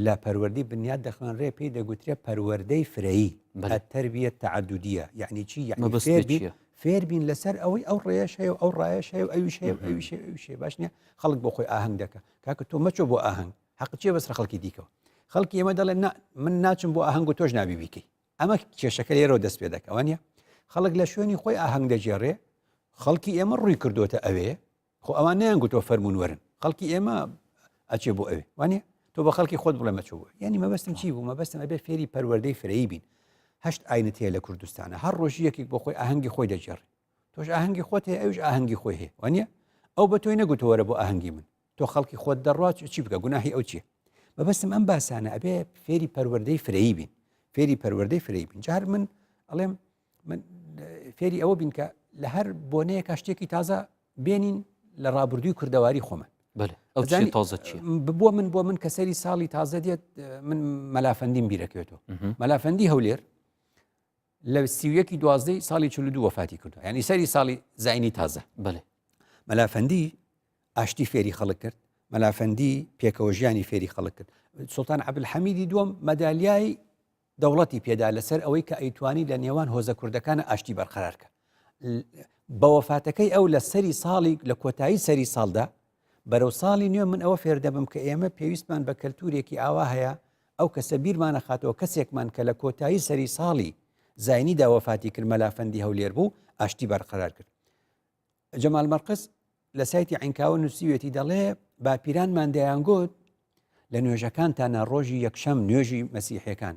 لە پەروەردەی بنیات دەخوێنرێ پێی دەگوترێ پەروەردەی فرەیی التربیە التعددیە یعنی چی یعنی مەبەست فێر بین چییە؟ فێر بین لەسەر ئەوەی ئەو ڕێیەش هەیە و ئەو ڕایەش هەیە و ئەویش هەیە و ئەویش هەیە و ئەویش هەیە باش نییە خەڵک بۆ خۆی ئاهەنگ دەکا کاکە تۆ مەچۆ بۆ ئاهەنگ حەق چییە بەسەر خەڵکی دیکەوە خەڵکی ئێمە دەڵێن نا من ناچم بۆ ئاهەنگ و تۆش نابی بیکەی ئەمە کێشەکە لێرەوە دەست پێ دەکا وانە خەڵک لە شوێنی خۆی ئاهەنگ دەگێڕێ خەڵکی ئێمە ڕووی کردوتە ئەوێ خۆ ئەوان نەیان گوتووە فەرموون وەرن خەڵکی ئێمە ئەچێ بۆ ئەوێ وانە تۆ بە خەڵکی خۆت بڵێ مەچۆ بۆ یعنی مەبەستم چی بوو مەبەستم ئەبێ فێری پەروەردەی فرەیی بین هەشت ئاینت هەیە لە کوردستانە هەر ڕۆژی یەکێک بۆ خۆی ئاهەنگی خۆی دەگێڕێ تۆش ئاهەنگی خۆت هەیە ئەوش ئاهەنگی خۆی هەیە وانە ئەو بە تۆی نەگوتووەرە بۆ ئاهەنگی من تۆ خەڵکی خۆت دەڕات چی بکە گوناهی ئەو چییە؟ مەبەستم ئەم باسانە ئەبێ فێری پەروەردەی فرەیی بین فێری پەروەردەی فرەیی بین جار من ئەڵێم من فێری ئەوە بین کە لە هەر بۆنەیەکە شتێکی تازە بێنین لە ڕابردووی کوردەواری خۆمان ئەو تازە چی بۆ من بۆ من کە سەری ساڵی تازە دێت من مەلافەندیم بیرەکەوێتەوە مەلافەندی هەولێر لە سیویەکی دوازدەی ساڵی چلو وەفاتی کردو ینی سەری ساڵی زینی تازە بەێ مەلافەندی ئاشتی فێری خەڵک کرد مەلافەندی پێکەوە ژیانی فێری خەڵک کرد سلتان عبدالحەمیدی دووەم مەدالیای دەوڵەتی پێدا لەسەر ئەوەی کە ئەیتوانی لە نێوان هۆزە کوردەکانە ئاشتی بەرقەرار کە. بە وەفاتەکەی ئەو لە سەری ساڵی لە کۆتایی سەری ساڵدا بەرەو ساڵی نوێ من ئەوە فێردەبم کە ئێمە پێویستمان بە کەلتورێکی ئاوا هەیە ئەو کەسە بیرمانە خاتەوە کەسێکمان کە لە کۆتایی سەری ساڵی زینیدا وەفاتی کرد مەلافەندی هەولێر بوو ئاشتی بەرقەرار کرد. جەمال مەرقس لە سایتی عینکاوە نووسیوێتی دەڵێ باپیرانمان دەیانگوت لە نوێژەکانتانە ڕۆژی یەکشەم نوێژی مەسیحەکان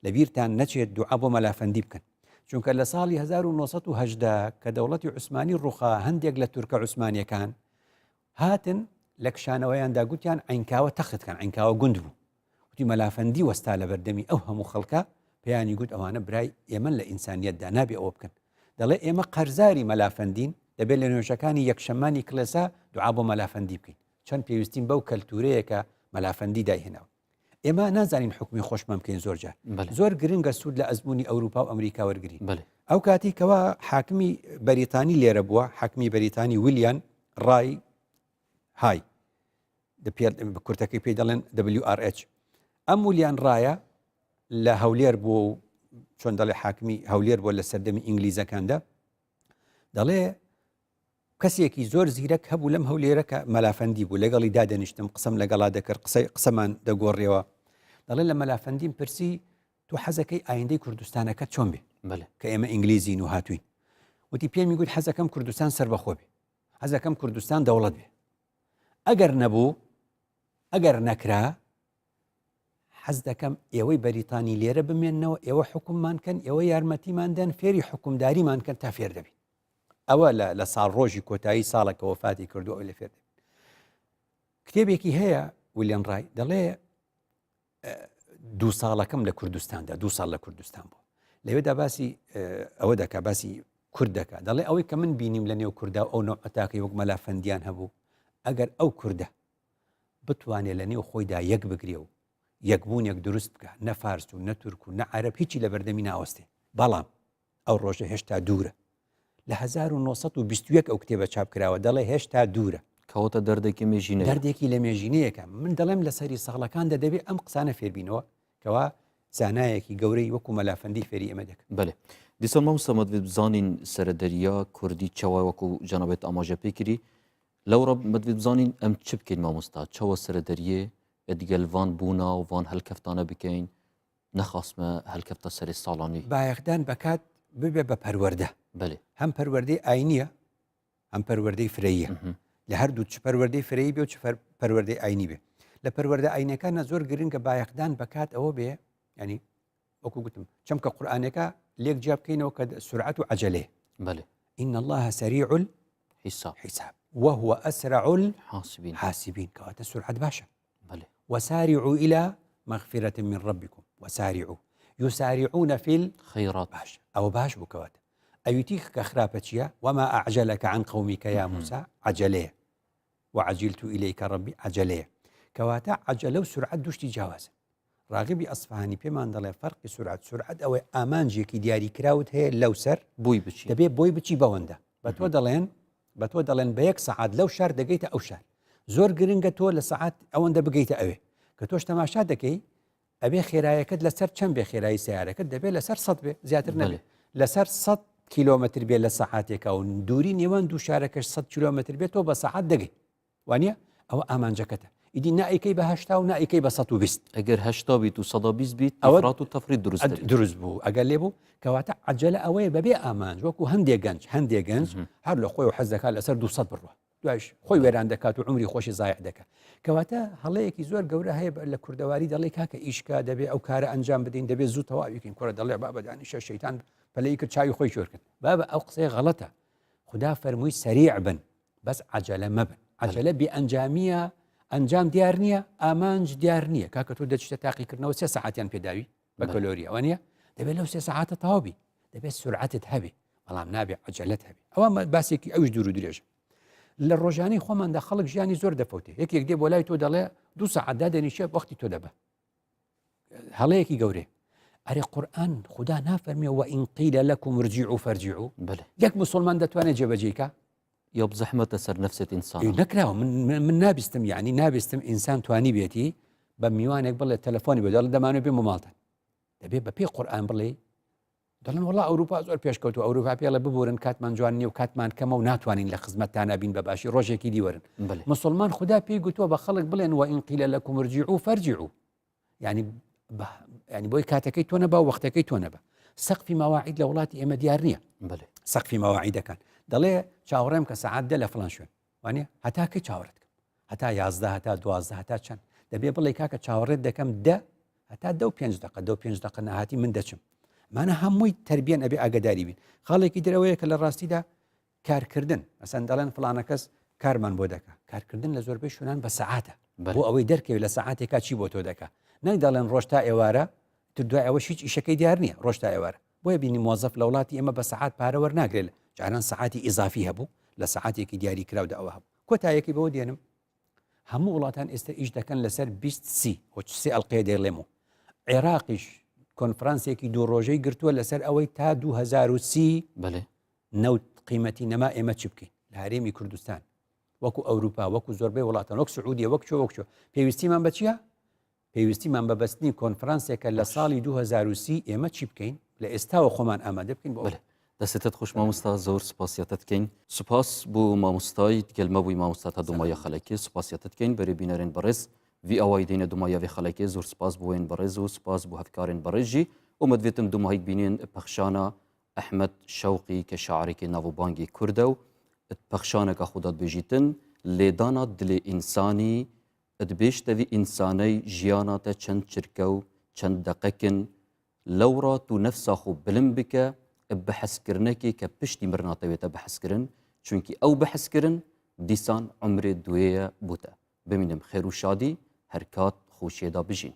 لە بیرتان نەچێت دوعا بۆ مەلافەندی بکەن چونکە لە ساڵی 1970 کە دەوڵەتی عوسمانی ڕوخا هەندێک لە تورکە عوسمانیەکان هاتن لە کشانەوەیاندا گوتیان عینکاوە تەختکەن عینکاوە گوند بوو وتی مەلافەندی وەستا لەبەردەمی ئەو هەموو خەڵکە پێیانی گوت ئەوانە برای ئێمەن لە ئینسانیەتدا نابێ ئەوە بکەن دەڵێ ئێمە قەرزاری مەلافەندین دەبێت لە نوێژەکانی یەکشەمانی کڵێسا دوعا بۆ مەلافەندی بکەین چەند پێویستین بەو کەلتورەیە کە مەلافەندی دایهێناوە ئێمە نازانین حکومی خۆشمان بکەین زۆر جار زۆر گرنگە سوود لە ئەزمموی ئەوروپا و ئەمریکا وەرگین ئەو کاتی کەوا حاکمی بەریتانی لێرە بووە حاکمی بەریتانی ویلیان ڕای های کورتەکەی پێی دەڵێن WRH ئەم ولیان ڕایە لە هەولێر بووە و چۆن دەڵێ حاکمی هەولێر بووە لە سەردەمی ئینگلیزەکاندا دەڵێ کەسێکی زۆر زیرەک هەبوو لەم هەولێرە کە مەلافەندی بوو لەگەڵی دادەنیشتم قسەم لەگەڵا دەکرد قسەی قسەمان دەگۆڕیەوە دەڵێ لە مەلافەندیم پرسی تۆ حەزەکەی ئایندەی کوردستانەکە چۆن بێ کە ئێمە ئینگلیزین و هاتوین وتی پێمی گوت حەزەکەم کوردستان سربەخۆ بێ حەزەکەم کوردستان دەوڵەت بێ ئەگەر نەبوو ئەگەر نەکرا حەز دەکەم ئێوەی بەریتانی لێرە بمێننەوە ئێوە حکوممان کەن ئێوە یارمەتیمان دەن فێری حکومداریمان کەن تا فێر دەبین ئەوە لە لە ساڵ ڕۆژی کۆتایی ساڵەکە وەفاتی کردو ئەو لە فێر دەبین کتێبێکی هەیە ولیان ڕای دەڵێ دوو ساڵەکەم لە کوردستاندا دوو ساڵ لە کوردستان بوو لەوێدا باسی ئەوە دەکا باسی کورد دەکا دەڵێ ئەوەی کە من بینیم لە نێو کووردا ئەو نەوعتاکەی وەک مەلا فەندیان هەبوو ئەگەر ئەو کوردە بتوانێت لە نێو خۆیدا یەک بگرێ و یەکبوونێک دروست بکە نە فارس و نە تورک و نە عەرەب هیچی لە بەردەمی ناوەستێ بەڵام ئەو ڕۆژە هێشتا دوورە. لە 1921 ئەو کتێبە چاپ کراوە دەڵێ هێشتا دوورە. کەواتە دەردێکی مێژینەیە. دەردێکی لە مێژینەیەکە. من دەڵێم لە سەری ساڵەکاندا دەبێ ئەم قسانە فێربینەوە کەوا زانایەکی گەورەی وەکو مەلافەندی فێری ئێمە دەکرد. بەلێ. دیسان مامۆستا مە دڤێت بزانین سەرە دەریا کوردی چەوە وەکو جەنابت ئاماژە پێ کری لەوڕە مە دڤێت بزانین ئەم چ بکەین مامۆستا چەوە سەرە دەریێ دگەل ڤان بوونا و ڤان هەلکەفتانە بکەین نەخاسمە هەلکەفتە سەرێ ساڵانی. بایەخدان بە کات ببێ بە پەروەردە. بەلێ. هەم پەروەردەی ئاینییە، هەم پەروەردەی فرەییە. لە هەردوو چ پەروەردەی فرەیی بێ و چ پەروەردەی ئاینی بێ. لە پەروەردە ئاینەکانە زۆر گرنگە بایەخدان بە کات ئەوە بێ، ینی وەکو گوتم چەمکە قورئانەکە لێک جیا بکەینەوە کە سرعەت و عەجەلەیە. بەلێ. إن الله سريع الحساب حساب وهو أسرع الحاسبين حاسبين کەواتە سرعەت باشە. بەلێ. وسارعوا الی مغفرە من ربکم وسارعوا یسارعون فی الخیرات باش ئەوە باش بوو کەواتە ئەویتی کە خراپە چییە وما اعجلک عن قومک یا موسی عجلەیە وعجلت الیک ربی عجلەیە کەواتە عجلە و سرعەت دوو شتی جیاوازن ڕاغبی ئەسفهانی پێمان دەڵێ فەرقی سرعەت سرعەت ئەوەی ئامانجێکی دیاری کراوت هەیە لەو سەر بۆی بچی دەبێ بۆی بچی بەوەندە بە تۆ دەڵێن بە تۆ دەڵێن بە یەک سەعات لەو شار دەگەیتە ئەو شار زۆر گرنگە تۆ لە سەعات ئەوەندە بگەیتە ئەوێ کە تۆش تەماشا دەکەی ئەبێ خێرایەکەت لەسەر چەند بێ خێرایی سیارەکەت دەبێت لەسەر سە بێ زیاتر نەبێت لەسەر 100 کیلۆمەتر بێ لە سەعاتێکا و دووری نێوان دوو شارەکەش 100 کیلۆمەتر بێت تۆ بە سەعات دەگەی وانە ئەوە ئامانجەکەتە ئیدی نائیکەی بە هشتا و نائیکەی بە 120 ئەگەر هشتا بیت و 120 بیت ئەوە و تەفری دروست دروست بوو ئەگەر لێ بوو کەواتە عجلە ئەوەیە بەبێ ئامانج وەکو هەندێک گەنج هەندێک گەنج هەر لە خۆی و حەز دەکات لەسەر 200 بڕوە دوایش خۆی وێران دەکات و عمری خۆشی زایع دەکات کەواتە هەڵەیەکی زۆر گەورە هەیە لە کوردەواری دەڵێ کاکە ئیشکا دەبێ ئەو کارە ئەنجام بدەین دەبێ زوو تەواویکەین کوڕە دەڵێ بابە دانیشە شەیتان پەلەی کرد چاوی خۆی شۆر کرد بابە ئەو قسەی غەڵەتە خودا فەرمووی سەریع بن بەس عجلە مەبن عجلە بێ ئەنجامیە. ئەنجام دیار نییە ئامانج دیار نییە کاکە تۆ دەچیتە تاقیکردنەوە سێ سەعاتیان پێداوی بەکەلۆریە ئەوە نییە دەبێت لەو سێ سەعاتە تەواو بی دەبێت سرعەتت هەبێ بەڵام نابێ عجلەت هەبێ ئەوە باسێکی ئەوش دوور و درێژە لە ڕۆژانی خۆماندا خەڵک ژیانی زۆر دەفەوتێ یەکێک دێ بۆ لای تۆ دەڵێ دو سەعات دادەنیشێ وەختی تۆ دەبە هەڵەیەکی گەورەیە ئەرێ قورآن خدا نافەرمێ وە ئین قیلە لەکم ارجعوا فارجعوا یەک مسلمان دەتوانێت جێبەجێکە یۆب زەحمەتە سەر نفسێت ئینسان نەکراوە من من نابیستم یعنی نابیستم ئینسان توانی بێتی بە میوانێک بڵێ تەلەفۆنی بە دەڵ دەمانێت بێ ماڵتان دەبێ بە پێی قورآن بڵێ دەڵێن وەڵا ئەوروپا زۆر پێشکەوتووە ئەوروپا پێڵێ ببورن کاتمان جوان نییە و کاتمان کەمە و ناتوانین لە خزمەتتانا بین بە باشی ڕۆژێکی دی وەرن بەێ مسلمان خدا پێی گوتووە بە خەڵک بڵێن وە ئین قیلە لەکم ارجعوا فارجعوا ینی ینی بۆی کاتەکەی تۆ نەبا وەختەکەی تۆ نەبە سەقفی مەواعید لە وڵاتی ئێمە دیار نییە بەێ سەقفی مەواعیدەکان دەڵێ چاوەڕێم کە سەعات دە لە فلان شوێن وانە هەتا کەی چاوەڕێت کەم هەتا یازدە هەتا دوازدە هەتا چەند دەبێ بڵێ کاکە چاوەڕێت دەکەم دە هەتا دە و پێنج دقە دە و پێنج دقە نەهاتی من دەچم مانە هەمووی تربیەن ئەبێ ئاگداری بین خاڵێکی درەوەیە کە لە ڕاستیدا کارکردن ئەسەن دەڵێن فلانە کەس کارمان بۆ دەکا کارکردن لە زۆربەی شوێنان بە سەعاتە بۆ ئەوەی دەرکەوێت لە سەعاتێکا چی بۆ تۆ دەکا نەک دەڵێن ڕۆژ تا ئێوارە تر دوای ئەوەش هیچ ئیشەکەی دیار نییە ڕۆژ تا ئێوارە بۆیە بینی مۆزەف لە وڵاتی ئێمە بە سەعات پارە وەرناگرێت جاران سەعاتی ئیزافی هەبوو لە سەعاتێکی دیاری کراودا ئەوە هەبوو کۆتایەکی بەوە دێنم هەموو وڵاتان ئێستا ئیش دەکەن لەسەر 20 سی سێ ئەڵلقەیە دەیڵێم و عێراقیش کۆنفرانسێکی دوو ڕۆژەی گرتووە لەسەر ئەوەی تا 2030 بەێ نەوت قیمەتی نەما ئێمە چ بکەین لە هەرێمی کوردستان وەکو ئەوروپا وەکو زۆربەی وڵاتان وەک سعودیە وەک چۆ وەک چۆ پێویستیمان بە چییە؟ پێویستیمان بە بەستنی کۆنفرانسێکە لە ساڵی 2030 ئێمە چی بکەین لە ئێستاوە خۆمان ئامادە بکەین بۆ بەێ دەستت خوش مامۆستا زۆر سپاسیەتت کەین سپاس بۆ مامۆستای گەلمە بووی مامۆستا تا دومایە خەلەکێ سپاسیەتت کەین بەرێ بینەرێن بەڕێز وی ئاوای دێنە دومایە وێ خەلەکێ زۆر سپاس بۆ وێن بەڕێز و سپاس بۆ هەفکارێن بەڕێز ژی ئومەد وێتم دوماهیک بینێن پەخشانە ئەحمەد شەوقی کە شاعرێکی ناوبانگی کوردە و پەخشانەکە خودات بێژیتن لێدانا دلێ ئینسانی دبێژتە ڤی ئینسانەی ژیانا تە چەند چرکە و چەند دەقەکن لەوڕا تو نەفسا خو بلند بکە ب بەحسکرنەکێ کە پشتی مرنا تە وێتە بەحسکرن چونکی ئەو بەحسکرن دیسان عومرێ دوێیە بوتە بمینم خێر و شادی هەرکات خۆشیێدا بژین.